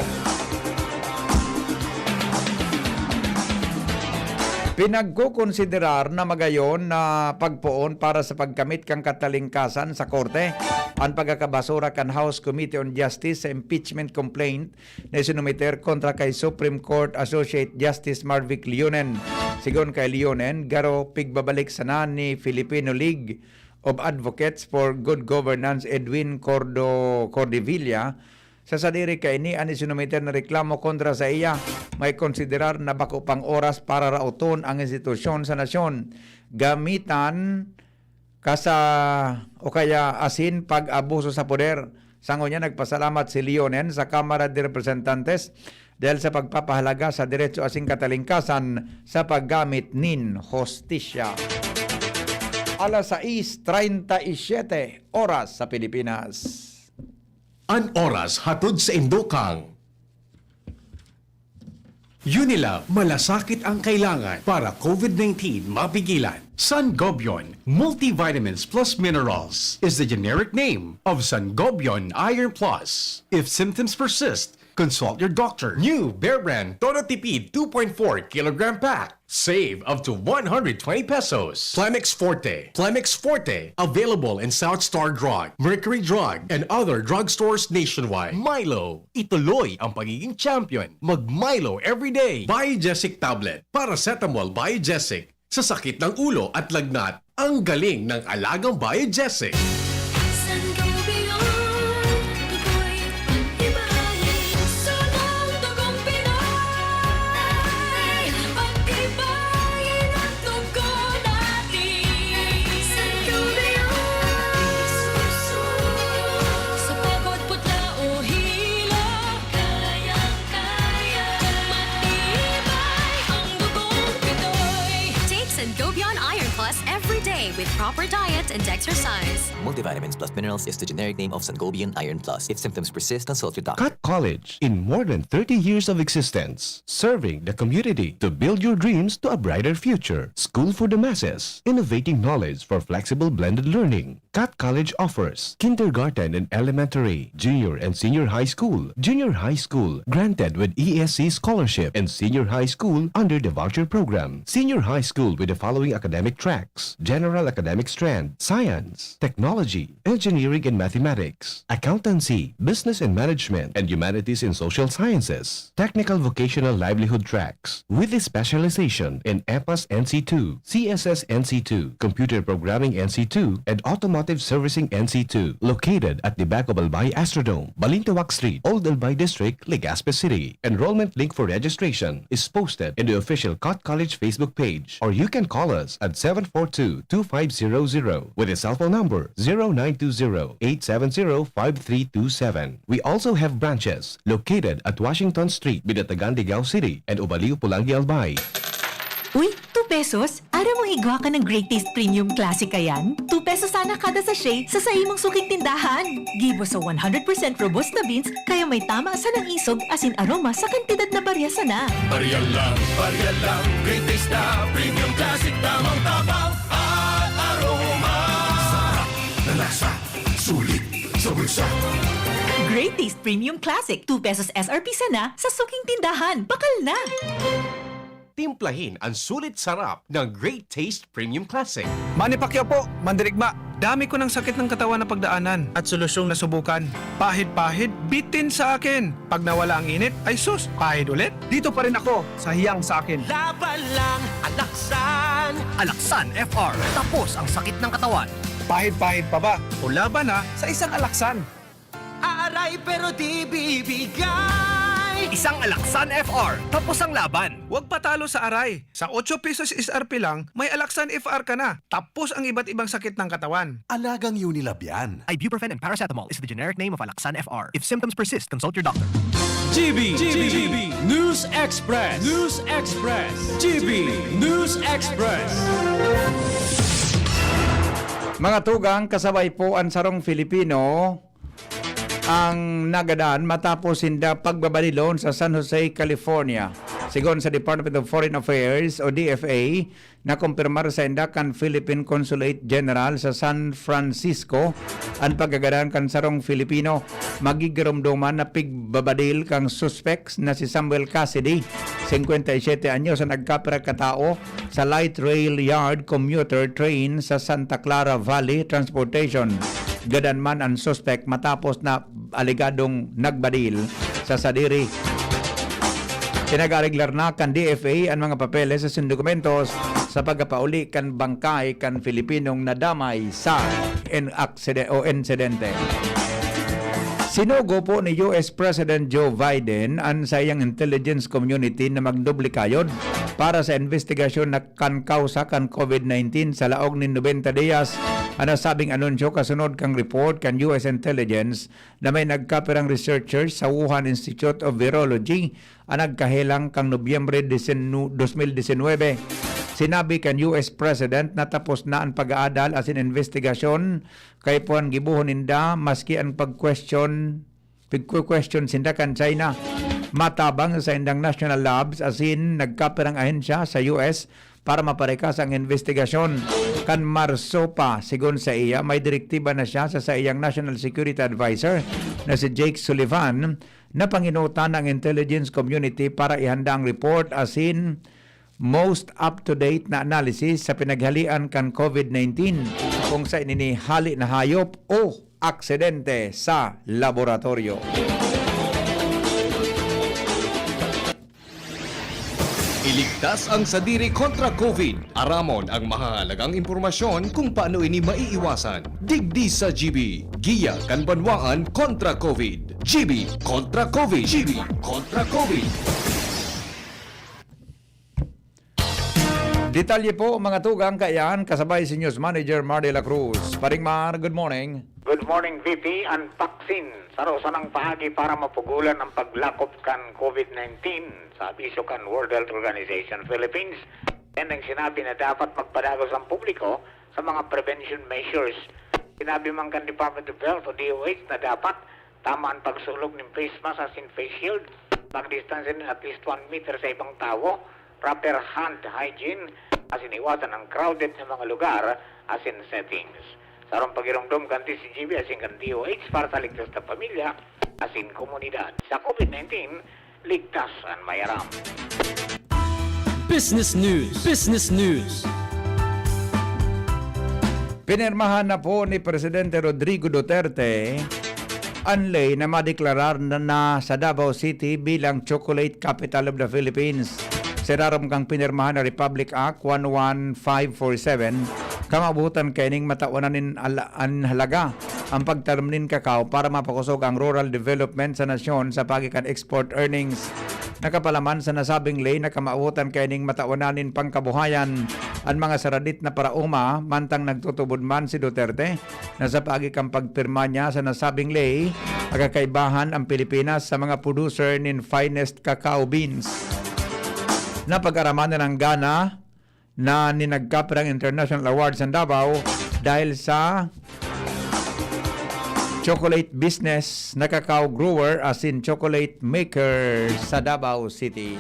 Pinagkokonsiderar na magayon na pagpoon para sa pagkamit kan katalingkasan sa korte an pagkakabasura kan House Committee on Justice sa impeachment complaint na isinumiter kontra kay Supreme Court Associate Justice Marvic Leonen. Sigon kay Leonen, garo pigbabalik sana ni Filipino League of Advocates for Good Governance Edwin Cordo-, Cordevilla sa sadiri kaini an isinumiter na reklamo kontra saiya. May konsiderar na bako pang oras para raoton ang institusyon sa nasyon. Gamitan kasa o kaya asin pag-abuso sa poder. Sa ngunyan, nagpasalamat si Leonen sa Kamara de Representantes dahil sa pagpapahalaga sa diretso asin katalingkasan sa paggamit nin hostisya. Alas sais treinta y siete oras sa Pilipinas. An oras hatod sa indo kang Unilab, malasakit ang kailangan para COVID nineteen mapigilan. Sangobion Multivitamins Plus Minerals is the generic name of Sangobion Iron Plus. If symptoms persist, consult your doctor. New Bear Brand Todo Tipid two point four kilogram pack. Save up to one hundred twenty pesos. Plemex Forte. Plemex Forte. Available in South Star Drug, Mercury Drug, and other drugstores nationwide. Milo. Ituloy ang pagiging champion. Mag-Milo everyday. Biogesic Tablet. Paracetamol Biogesic. Sa sakit ng ulo at lagnat, ang galing ng alagang Biogesic. Sangobion, tukoy pag-ibahin, sunang dugong Pinoy. Pag-ibahin ang dugo natin. Sangobion, sa pagod, putla o hilo, kayang-kaya. Matibay ang dugong Pinoy. Take Sangobion Iron Plus every day with proper diet and exercise. Multivitamins plus minerals is the generic name of Sangobion Iron Plus. If symptoms persist, consult your doctor. Cat College, in more than thirty years of existence, serving the community to build your dreams to a brighter future. School for the masses, innovating knowledge for flexible blended learning. Cat College offers kindergarten and elementary, junior and senior high school, junior high school granted with E S C scholarship, and senior high school under the voucher program. Senior high school with the following academic tracks: general academic strand, science, technology, engineering and mathematics, accountancy, business and management, and humanities and social sciences. Technical vocational livelihood tracks with a specialization in EPAS N C two, C S S N C two, computer programming N C two, and automotive servicing N C two. Located at the back of Albay Astrodome, Balintawak Street, Old Albay District, Legazpi City. Enrollment link for registration is posted in the official Cat College Facebook page, or you can call us at seven four two, two five zero zero with a cell phone number zero nine two zero, eight seven zero, five three two seven. We also have branches located at Washington Street, Binatagan, Ligao City, and Ubaliw, Polangui, Albay. Uy, pesos? Aram mo igwa ka ng Great Taste Premium Classic kayan? Two pesos sana kada sachet sa saimong suking tindahan. Gibo sa one hundred percent robusta beans, kaya may tama sanang isog asin aroma sa kantidad na barya sana. Barya lang, barya lang, Great Taste na Premium Classic, tamang tabang at aroma. Sarap na lasa, sulit sa bulsa. Great Taste Premium Classic, two pesos S R P sana sa suking tindahan. Bakal na! Timplahin ang sulit sarap ng Great Taste Premium Classic. Manny Pacquiao po, mandirigma. Dami ko ng sakit ng katawan na pagdaanan at solusyong nasubukan. Pahid-pahid, bitin sa akin. Pag nawala ang init, ay sus, pahid ulit. Dito pa rin ako sa hiyang sa akin. Laban lang, Alaksan. Alaksan F R. Tapos ang sakit ng katawan. Pahid-pahid pa ba? O laban na sa isang Alaksan. Aaray pero di bibigay. Isang Alaksan F R, tapos ang laban. Huwag patalo sa aray. Sa otso pesos S R P lang, may Alaksan F R ka na. Tapos ang iba't ibang sakit ng katawan. Alagang Unilab yan. Ibuprofen and paracetamol is the generic name of Alaksan F R. If symptoms persist, consult your doctor. G B, G B, News Express, News Express, G B News Express. Mga tugang, kasabay po an sarong Filipino ang nagadan matapos sinda pagbabalilon sa San Jose, California. Sigon sa Department of Foreign Affairs o D F A, nakumpirmar sainda kan Philippine Consulate General sa San Francisco an pagkagadan kan sarong Filipino. Magigiromdoman na pigbabadil kan suspek na si Samuel Cassidy, singkwenta y siyete anyos, na nagkapira ka tawo sa light rail yard commuter train sa Santa Clara Valley Transportation. Gadan man an suspek matapos na alegadong nagbadil sa sadiri. Pinag-areglar na kan D F A an mga papeles asin dokumentos sa pagkapauli kan bangkay kan Filipinong nadamay sa en-, akside-, o insidente. Sinugo po ni U S President Joe Biden an saiyang intelligence community na magdoble kayod para sa investigasyon na kan kausa kan COVID nineteen sa laog nin nobenta diyas. An nasabing anunsyo kasunod kan report kan U S intelligence na may nagkapirang researchers sa Wuhan Institute of Virology an nagkahelang kan Nobyembre disyenu-, dos mil disynuebe. Sinabi kan U S President na tapos na an pag-aadal asin investigasyon, kaipuhan gibohon ninda maski an pag-question, pagkwe-question sinda kan China. Matabang sa indang national labs asin nagkapirang ahensya sa U S para maparikas ang investigasyon. Kan Marso pa, sigon sa iya, may direktiba na siya sa saiyang National Security Advisor na si Jake Sullivan na panginutan ang intelligence community para ihanda ang report asin most up-to-date na analysis sa pinaghalian kan COVID nineteen, kung sa ininihali na hayop o aksidente sa laboratoryo. Iligtas ang sadiri kontra COVID. Aramon ang mahahalagang impormasyon kung paano ini maiiwasan. Digdi sa G B, giya kan banwaan kontra COVID. G B kontra COVID. G B kontra COVID. Detalye po, mga tugang, kaiyan, kasabay si News Manager Mar de la Cruz. Paring Mar, good morning. Good morning, V P. An vaccine, saro sanang paagi para mapugolan ang paglakop kan COVID nineteen, sa abiso kan World Health Organization Philippines. Yan ang sinabi na dapat magpadagos ang publiko sa mga prevention measures. Sinabi man kan Department of Health o D O H na dapat tama an pagsulog nin face mask asin face shield, magdistansya nin at least one meter sa ibang tawo, proper hand hygiene, asin iwasan ang crowded na mga lugar asin settings. Sarong pagiromdom kan D C G B asin kan D O H para sa ligtas na pamilya asin komunidad. Sa COVID nineteen, ligtas an may aram. Business News. Business News. Pinirmahan na po ni Presidente Rodrigo Duterte an ley na madeklarar na, na sa Davao City bilang Chocolate Capital of the Philippines. Sa irarom kan pinirmahan na Republic Act one one five four seven, kamabutan kaining matawanan nin ala-, an halaga ang pagtanom nin kakao para mapakosog ang rural development sa nasyon sa paagi kan export earnings. Nakapalaman sa nasabing ley na kamawotan kaining matawanan nin pangkabuhayan an mga saradit na paraoma, mantang nagtutubod man si Duterte na sa paagi kan pagpirma niya sa nasabing ley, magkakaibahan ang Pilipinas sa mga producer nin finest cacao beans. Napag-araman na ng gana na nin nagkapirang international awards ang Davao dahil sa chocolate business na cacao grower asin chocolate maker sa Davao City.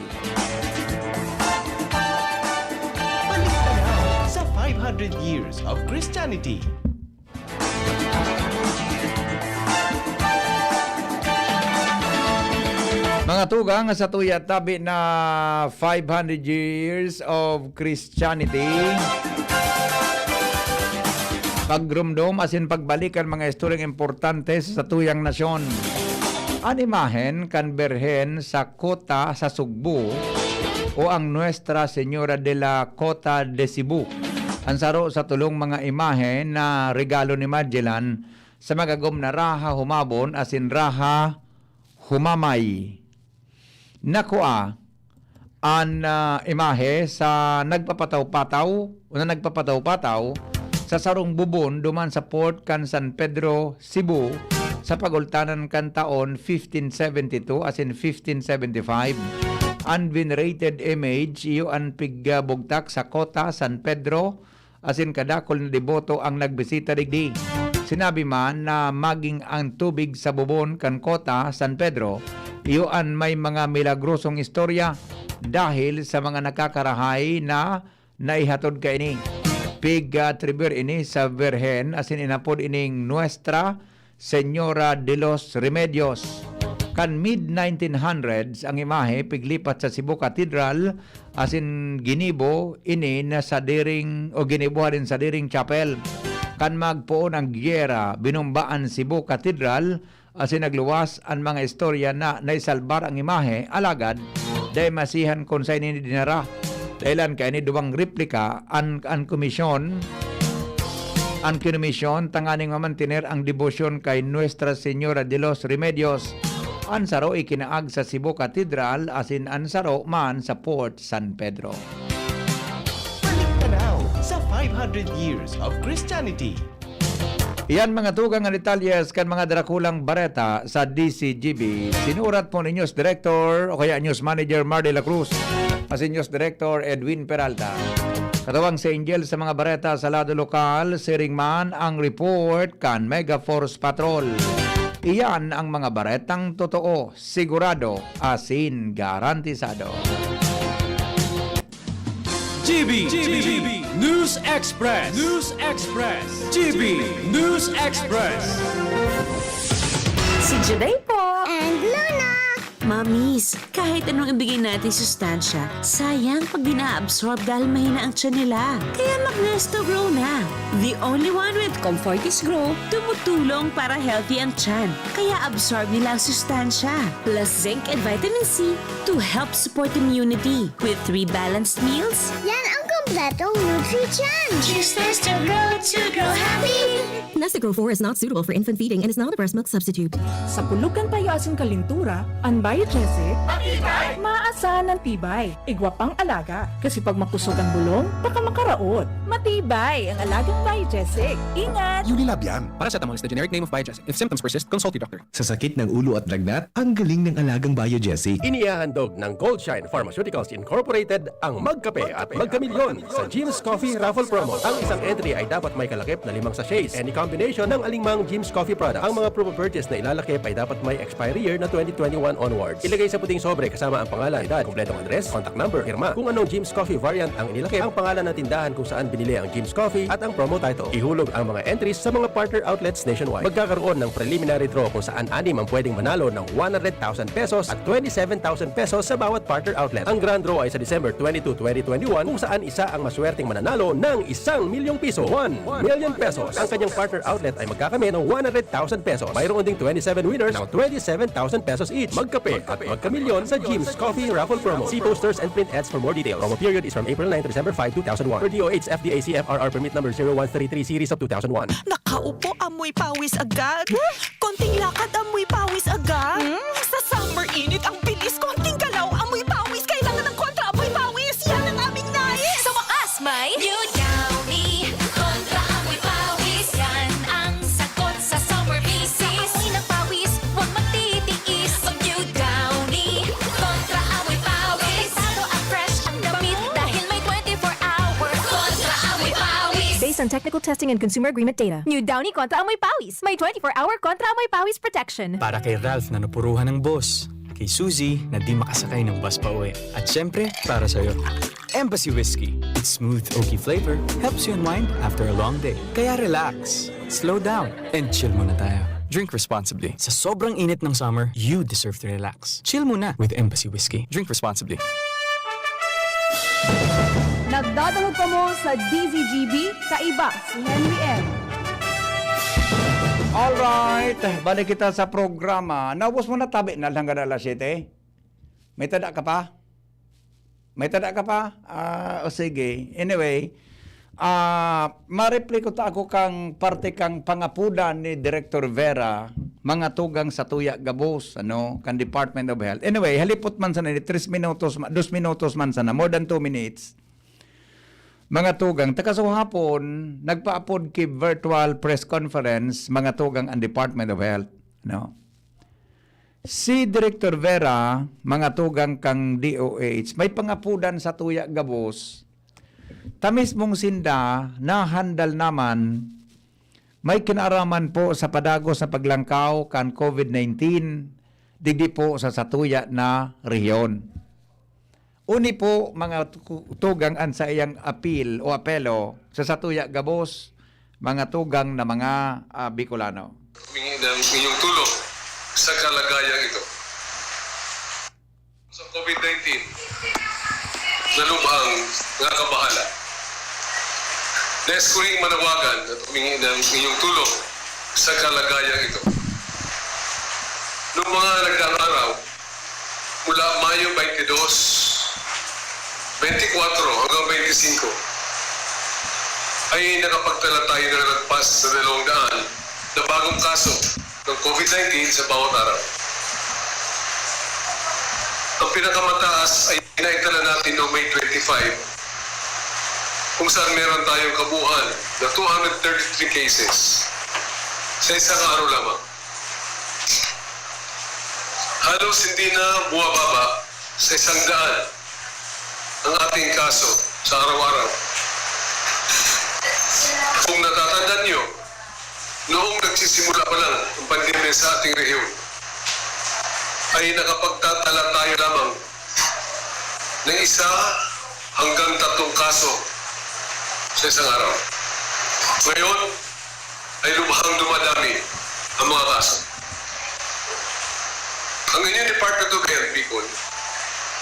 Balik tanaw sa five hundred years of Christianity. Mga tugang, sa tuya tabi na five hundred years of Christianity, pagrumdom asin pagbalik kan mga istoryang importante sa tuyang nasyon. An imahen kan Birhen sa Kota sa Sugbo o ang Nuestra Señora de la Cota de Cebu, an saro sa tolong mga imahe na regalo ni Magellan sa magagom na Raha Humabon asin Raha Humamay. Nakua an, ah, imahe sa nagpapataw-pataw o na nagpapataw-pataw sa sarong bubon duman sa port kan San Pedro, Cebu, sa pagultanan kan taon fifteen seventy-two asin fifteen seventy-five. An venerated image iyo an pigbugtak sa Kota San Pedro, asin kadakul na deboto ang nagbisita digdi. Sinabi man na maging ang tubig sa bubon kan Kota San Pedro, iyo an may mga milagrosong istorya dahil sa mga nakakarahay na naihatod kaini. Pig-atribir ini sa Birhen asin inapod ining Nuestra Señora de los Remedios. Kan mid nineteen hundreds, ang imahe piglipat sa Cebu Cathedral asin ginibo ini na sadiring o ginibuhan in sadiring chapel. Kan magpoon ang giyera, binomba an Cebu Cathedral asin nagluwas an mga istorya na naisalbar ang imahe, alagad dai masihan kun saen ini dinara. Dahelan kaini duwang replika an, an komisyon, an kinomisyon tanganing mamantener ang debosyon kay Nuestra Señora de los Remedios. An saro ikinaag sa Cebu Cathedral asin an saro man sa Port San Pedro. Balik tanaw sa five hundred years of Christianity. Iyan mga tugang nga detalyes kan mga darakulang bareta sa D C G B. Sinurat po ni News Director o kaya News Manager Mar de la Cruz asin News Director Edwin Peralta. Katuwang si Angel sa mga bareta sa lado lokal, siring man ang report kan Mega Force Patrol. Iyan ang mga baretang totoo, sigurado, asin garantisado. G B, G B, News Express, News Express, G B News Express. Si Juday po. And Luna! Mamis, kahit anong ibigay natin sustansya, sayang pag di na-absorb dahil mahina ang tiyan nila. Kaya mag-Nesto Grow na. The only one with Comfortis Grow, tumutulong para healthy ang tiyan. Kaya absorb nila ang sustansya. Plus zinc and vitamin C to help support immunity. With three balanced meals, Yan ang kompletong nutrition! Choose Nesto Grow to grow happy! Nesto Grow four is not suitable for infant feeding and is not a breast milk substitute. Sa pulog kan payo asin kalintura, an Biogesic, maasahan an tibay, igwa pang alaga. Kasi pag makusog an bulong, baka makaraot. Matibay ang alagang Biogesic. Ingat! Unilab yan. Paracetamol is the generic name of Biogesic. If symptoms persist, consult your doctor. Sa sakit ng ulo at lagnat, ang galing ng alagang Biogesic. Inihahandog ng Goldshine Pharmaceuticals Incorporated ang Magkape at Magkamilyon sa Jim's Coffee Raffle Promo. Ang isang entry ay dapat may kalakip na limang sachets, any combination ng alingmang Jim's Coffee product. Ang mga proof of purchase na ilalakip ay dapat may expiry year na twenty twenty-one onwards. Ilagay sa puting sobre kasama ang pangalan, edad, kompletong address, contact number, pirma. Kung anong Jim's Coffee variant ang inilakip, ang pangalan ng tindahan kung saan binili ang Jim's Coffee at ang promo title. Ihulog ang mga entries sa mga partner outlets nationwide. Magkakaroon ng preliminary draw kung saan anim ang pwedeng manalo ng one hundred thousand pesos at twenty-seven thousand pesos sa bawat partner outlet. Ang grand draw ay sa December twenty-two, twenty twenty-one, kung saan isa ang maswerteng mananalo ng isang milyong piso, one million pesos. Ang kanyang partner outlet ay magkakamit ng one hundred thousand pesos. Mayroon ding twenty-seven winners ng twenty-seven thousand pesos each. Magkape at magkamilyon sa Jim's Coffee Raffle Promo. See posters and print ads for more details. Promo period is from April nine to December five, two thousand one. Per D O H F D A C F R R permit number zero one three three series of two thousand one. Nakaupo, amoy pawis agad. Konting lakad, amoy pawis agad. Hmm? Sa summer init ang bilis, konting galaw, amoy pawis. Kailangan ng kontra amoy pawis. Yan ang aming nais. Sa wakas, may New Downy. Kontra amoy pawis. Yan ang sagot sa summer bisis. Sa amoy ng pawis, huwag magtitiis. Mag New Downy. Kontra amoy pawis. Protektado at fresh ang damit dahil may twenty-four hour on technical testing and consumer agreement data. New Downy Kontra Amoy Pawis. May twenty-four hour Kontra Amoy Pawis protection. Para kay Ralph na napuruhan ng boss. Kay Suzy na di makasakay ng bus pauwi. At syempre, para sa'yo. Embassy Whiskey. Its smooth, oaky flavor helps you unwind after a long day. Kaya relax, slow down, and chill muna tayo. Drink responsibly. Sa sobrang init ng summer, you deserve to relax. Chill muna with Embassy Whiskey. Drink responsibly. Nagdadangog kamo sa D Z G B, kaiba si Henry M. Alright, balik kita sa programa. Naubos mo na tabi na hanggang alas siyete? May tada ka pa? May tada ka pa? Ah, o sige. Anyway, ah, ma-reply ko ta ako kang parte kang pangapudan ni Director Vera, mga tugang sa tuya gabos, ano, kan Department of Health. Anyway, halipot man sana, tres minutos, ma- dos minutos man sana, more than two minutes. Mga tugang, takasuhapon, nagpaapod ki virtual press conference, mga tugang ang Department of Health, no? Si Director Vera, mga tugang kang D O H, may pangapudan sa tuya gabos. Ta mismong sinda, nahandal naman, may kinaaraman po sa padagos na paglangkaw kan COVID nineteen, digdi po sa satuya na rehiyon. Uni po, mga tu- tugang an saiyang apil o apelo sa satuya gabos, mga tugang na mga ah, Bicolano. Humingi ng inyong tulong sa kalagayang ito. Sa COVID nineteen, na lubhang nga kabahala. Nais ko ring manawagan at humingi ng inyong tulong sa kalagayang ito. Noong mga nagdaang araw, mula Mayo twenty-two, twenty-four hanggang twenty-five, ay nakapagtala tayo ng nagpas sa dalawang daan na bagong kaso ng COVID nineteen sa bawat araw. Ang pinakamataas ay naitala natin noong May twenty-five, kung saan meron tayong kabuuan na two hundred thirty-three cases sa isang araw lamang. Halos hindi na bumababa sa isang daan ang ating kaso sa araw-araw. Kung natatandaan niyo, noong nagsisimula pa lang ang pandemya sa ating rehiyon, ay nakapagtatala tayo lamang ng isa hanggang tatlong kaso sa isang araw. Ngayon, ay lubhang dumadami ang mga kaso. Ang inyong Department of Health, Bicol,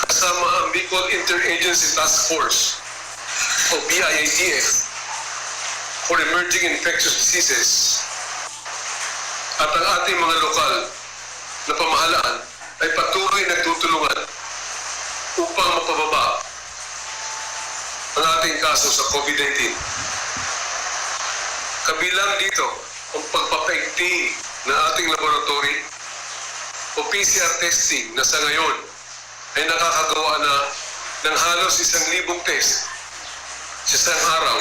kasama ang Bicol Interagency Task Force o B I I T F for Emerging Infectious Diseases at ang ating mga lokal na pamahalaan ay patuloy nagtutulungan upang mapababa ang ating kaso sa COVID nineteen. Kabilang dito ang pagpapaigting ng ating laboratory o P C R testing na sa ngayon ay nakakagawa na ng halos isang libong test sa isang araw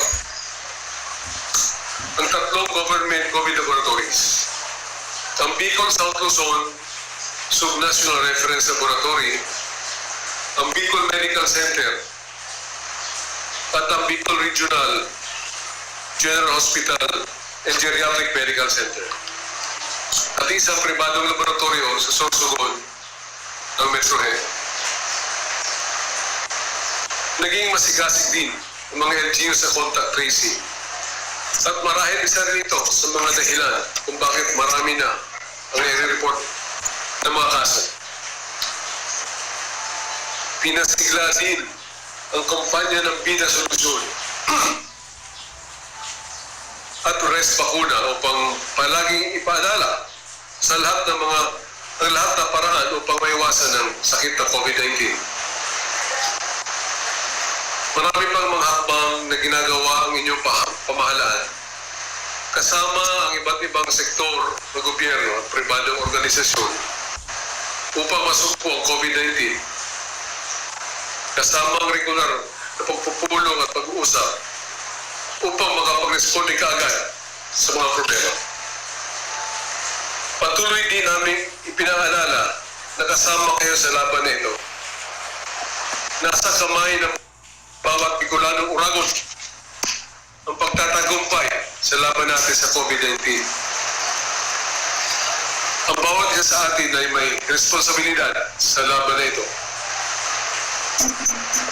ang tatlong government COVID laboratories, ang Bicol South Luzon Sub-National Reference Laboratory, ang Bicol Medical Center, at ang Bicol Regional General Hospital and Geriatric Medical Center. At isang pribadong laboratorio sa Sorsogon, ang Metro Health. Naging masigasig din ang mga L G U sa contact tracing. At marahil isa rin ito sa mga dahilan kung bakit marami na ang nai-report na mga kaso. Pinasigla din ang kampanya ng Bida Solusyon at Rest Bakuna upang palaging ipaalala sa lahat ng mga ang lahat ng paraan upang maiwasan ang sakit na COVID nineteen. Marami pang mga hakbang na ginagawa ang inyong paha- pamahalaan, kasama ang iba't ibang sektor ng gobyerno at pribadong organisasyon upang masugpo ang COVID nineteen, kasama ang regular na pagpupulong at pag-uusap upang makapag-responde kaagad sa mga problema. Patuloy din namin ipinaalala na kasama kayo sa laban na ito. Nasa kamay ng bawat Bicolanong uragon ang pagtatagumpay sa laban natin sa COVID nineteen. Ang bawat isa sa atin ay may responsibilidad sa laban na ito.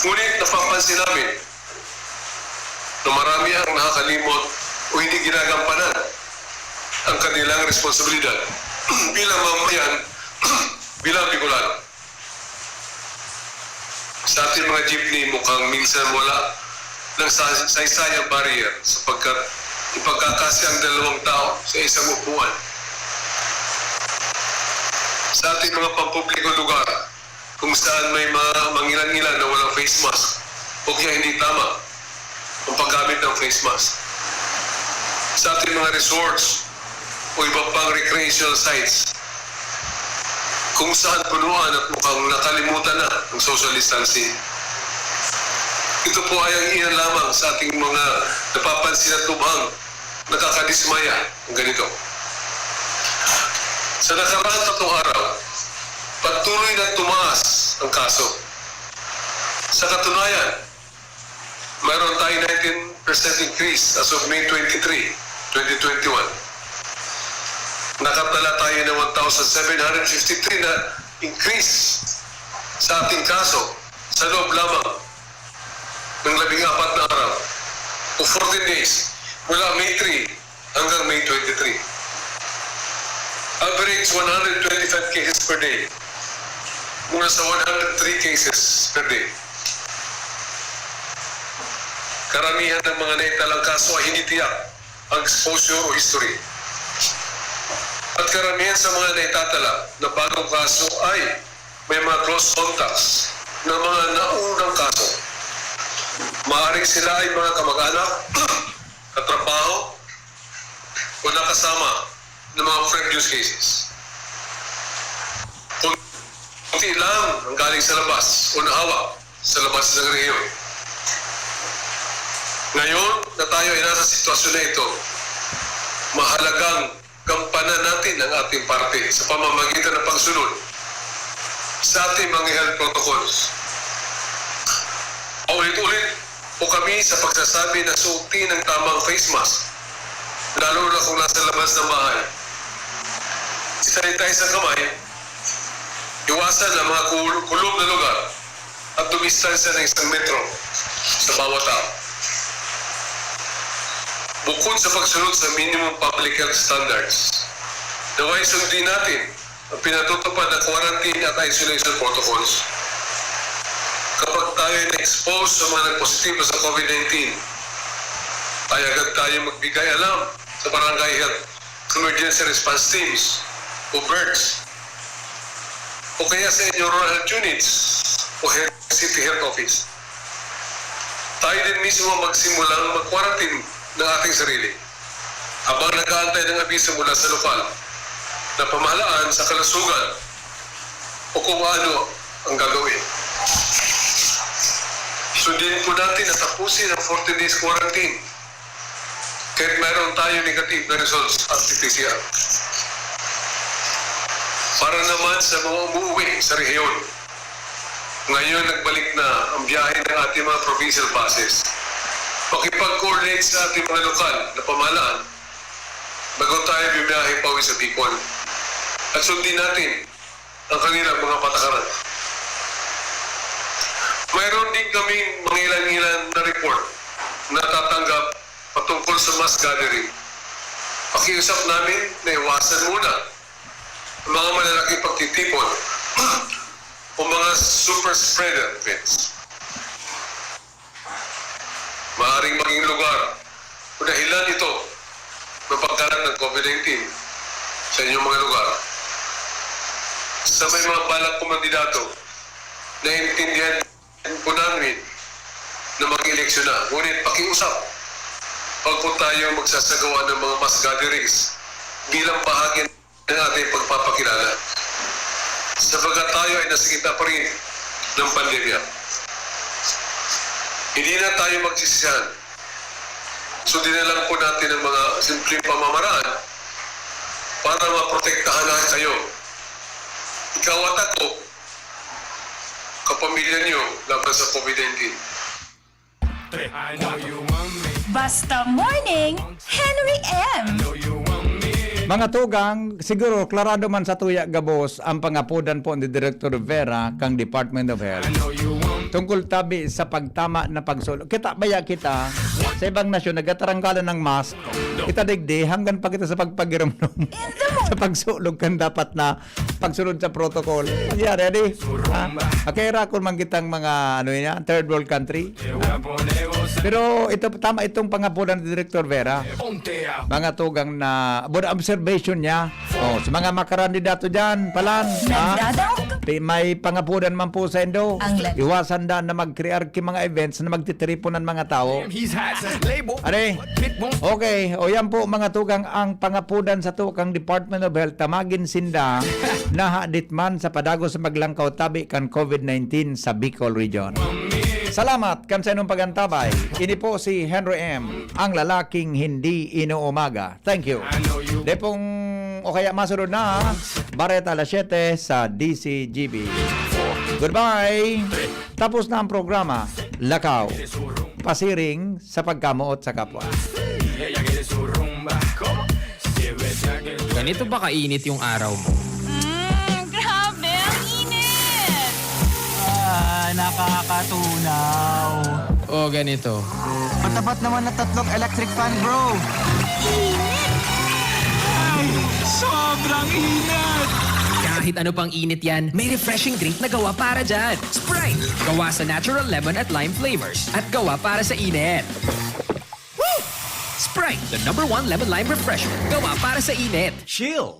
Ngunit napapansin namin na marami ang nakakalimot o hindi ginagampanan ang kanilang responsibilidad bilang mamamayan, bilang Bicolano. Sa ating mga jeepney, mukhang minsan wala nang sa-, saysayang barrier sapagkat ipagkakasya ang dalawang tao sa isang upuan. Sa ating mga pampublikong lugar, kung saan may mga mangilan-ngilan na walang face mask o kaya hindi tama ang paggamit ng face mask. Sa ating mga resorts o iba pang recreational sites, kung saan punuan at mukhang nakalimutan na ang social distancing. Ito po ay ang iyan lamang sa ating mga napapansin at lubhang nakakadismaya ang ganito. Sa nakaraang tatlong araw, patuloy na tumaas ang kaso. Sa katunayan, mayroon tayong nineteen percent increase as of May twenty-three, twenty twenty-one. Nakatala tayo ng one thousand seven hundred fifty-three na increase sa ating kaso sa loob lamang ng labing apat na araw o fourteen days, mula May three hanggang May twenty-three. Average one hundred twenty-five cases per day, mula sa one hundred three cases per day. Karamihan ng mga naitalang kaso ay hindi tiyak ang exposure o history. At karamihan sa mga naitatala na bagong kaso ay may mga close contacts ng mga naunang kaso. Maaaring sila ay mga kamag-anak, katrabaho, o nakasama ng mga previous cases. Kunti lang ang galing sa labas o nahawak sa labas ng rehiyon. Ngayon na tayo ay nasa sitwasyon na ito, mahalagang gampanan natin ang ating parte sa pamamagitan ng pagsunod sa ating mga health protocols. Paulit-ulit po kami sa pagsasabi na suotin ang tamang face mask, lalo na kung nasa labas ng bahay. I-sanitize ang kamay, iwasan ang mga kul-, kulog na lugar, at dumistansya ng isang metro sa bawat tao. Bukod sa pagsunod sa minimum public health standards, naway sundin natin ang pinatutupad na quarantine at isolation protocols. Kapag tayo na-expose sa mga nagpositibo sa COVID nineteen, ay agad tayo magbigay alam sa Barangay Health Emergency Response Teams o BERTs, o kaya sa inyong rural health units o health, city health office. Tayo din mismo ang magsimulang mag-quarantine ng ating sarili habang nag-aantay ng abiso mula sa lokal na pamahalaan sa kalusugan o kung ano ang gagawin. Sundin po natin na tapusin ang fourteen days quarantine kahit mayroon tayo negative na results at P C R. Para naman sa mga umuwi sa rehiyon, ngayon nagbalik na ang biyahe ng ating mga provincial buses. Pakipag-coordinate sa ating mga lokal na pamahalaan bago tayo bumiyahe pauwi sa Bicol. At sundin natin ang kanilang mga patakaran. Mayroon din kaming mangilan-ngilan na report na tatanggap patungkol sa mass gathering. Pakiusap namin na iwasan muna ang mga malalaking pagtitipon o mga super spreader events. Maaaring maging lugar o dahilan ito ng pagkalat ng COVID nineteen sa inyong mga lugar. Sa may mga balak kong kandidato, naiintindihan po namin na mag-eleksyon na. Ngunit pakiusap, wag po tayo magsasagawa ng mga mass gatherings bilang bahagi ng ating pagpapakilala, sapagkat tayo ay nasa gitna pa rin ng pandemya. Hindi na tayo magsisisihan. Sundin na lang po natin ang mga simpleng pamamaraan para maprotektahan na kayo, ikaw at ako, kapamilya niyo, laban sa COVID nineteen. I know you want me. Basta Morning, Henry M. Mga tugang, siguro klarado man sa tuya gabos ang pangapodan po ni Director Vera kang Department of Health tungkol tabi sa pagtama na pagsulod. Kita baya kita sa ibang nasyon nagkataranggalan ng mask. Kita digdi hanggang pa kita sa pagpagiramnom. Sa pagsulog kan dapat na pagsunod sa protocol. Yeah, ready? Ha? Makirakol man kitang mga, ano yan, third world country. Pero ito, tama itong pangapodan ni Director Vera. Mga tugang na, buda observation niya. Oh, sa mga makarandidato dyan, palan, ha? Nagdadaog. Pi-, may pangapodan man po sa indo. Ang lagi. Iwasan dan na mag-create ki mga events na magtitripon ang mga tao. He's hot. Label. Are? Bit mo. Okay, o yan po mga tugang ang pangapodan sa tukang Department of Health, tamagin sinda na hadit man sa padagos sa maglangkaw tabi kan COVID nineteen sa Bicol Region. Salamat kan sa inyong pagantabay. Ini po si Henry M, ang lalaking hindi inuumaga. Thank you. Depong o kaya masunod na Bareta alas siyete sa D C G B. Goodbye. Tapos na ang programa. Lakaw. Pasiring sa pagkamoot sa kapwa. Ganito ba kainit yung araw mo? Mm, grabe, ang init! Ah, nakakatunaw. O ganito. Matapat naman na tatlong electric fan, bro. Init! Ay, sobrang init! Kahit ano pang init yan, may refreshing drink na gawa para dyan. Sprite! Gawa sa natural lemon at lime flavors at gawa para sa init. Woo! Sprite, the number one lemon lime refreshment. Gawa para sa init. Chill!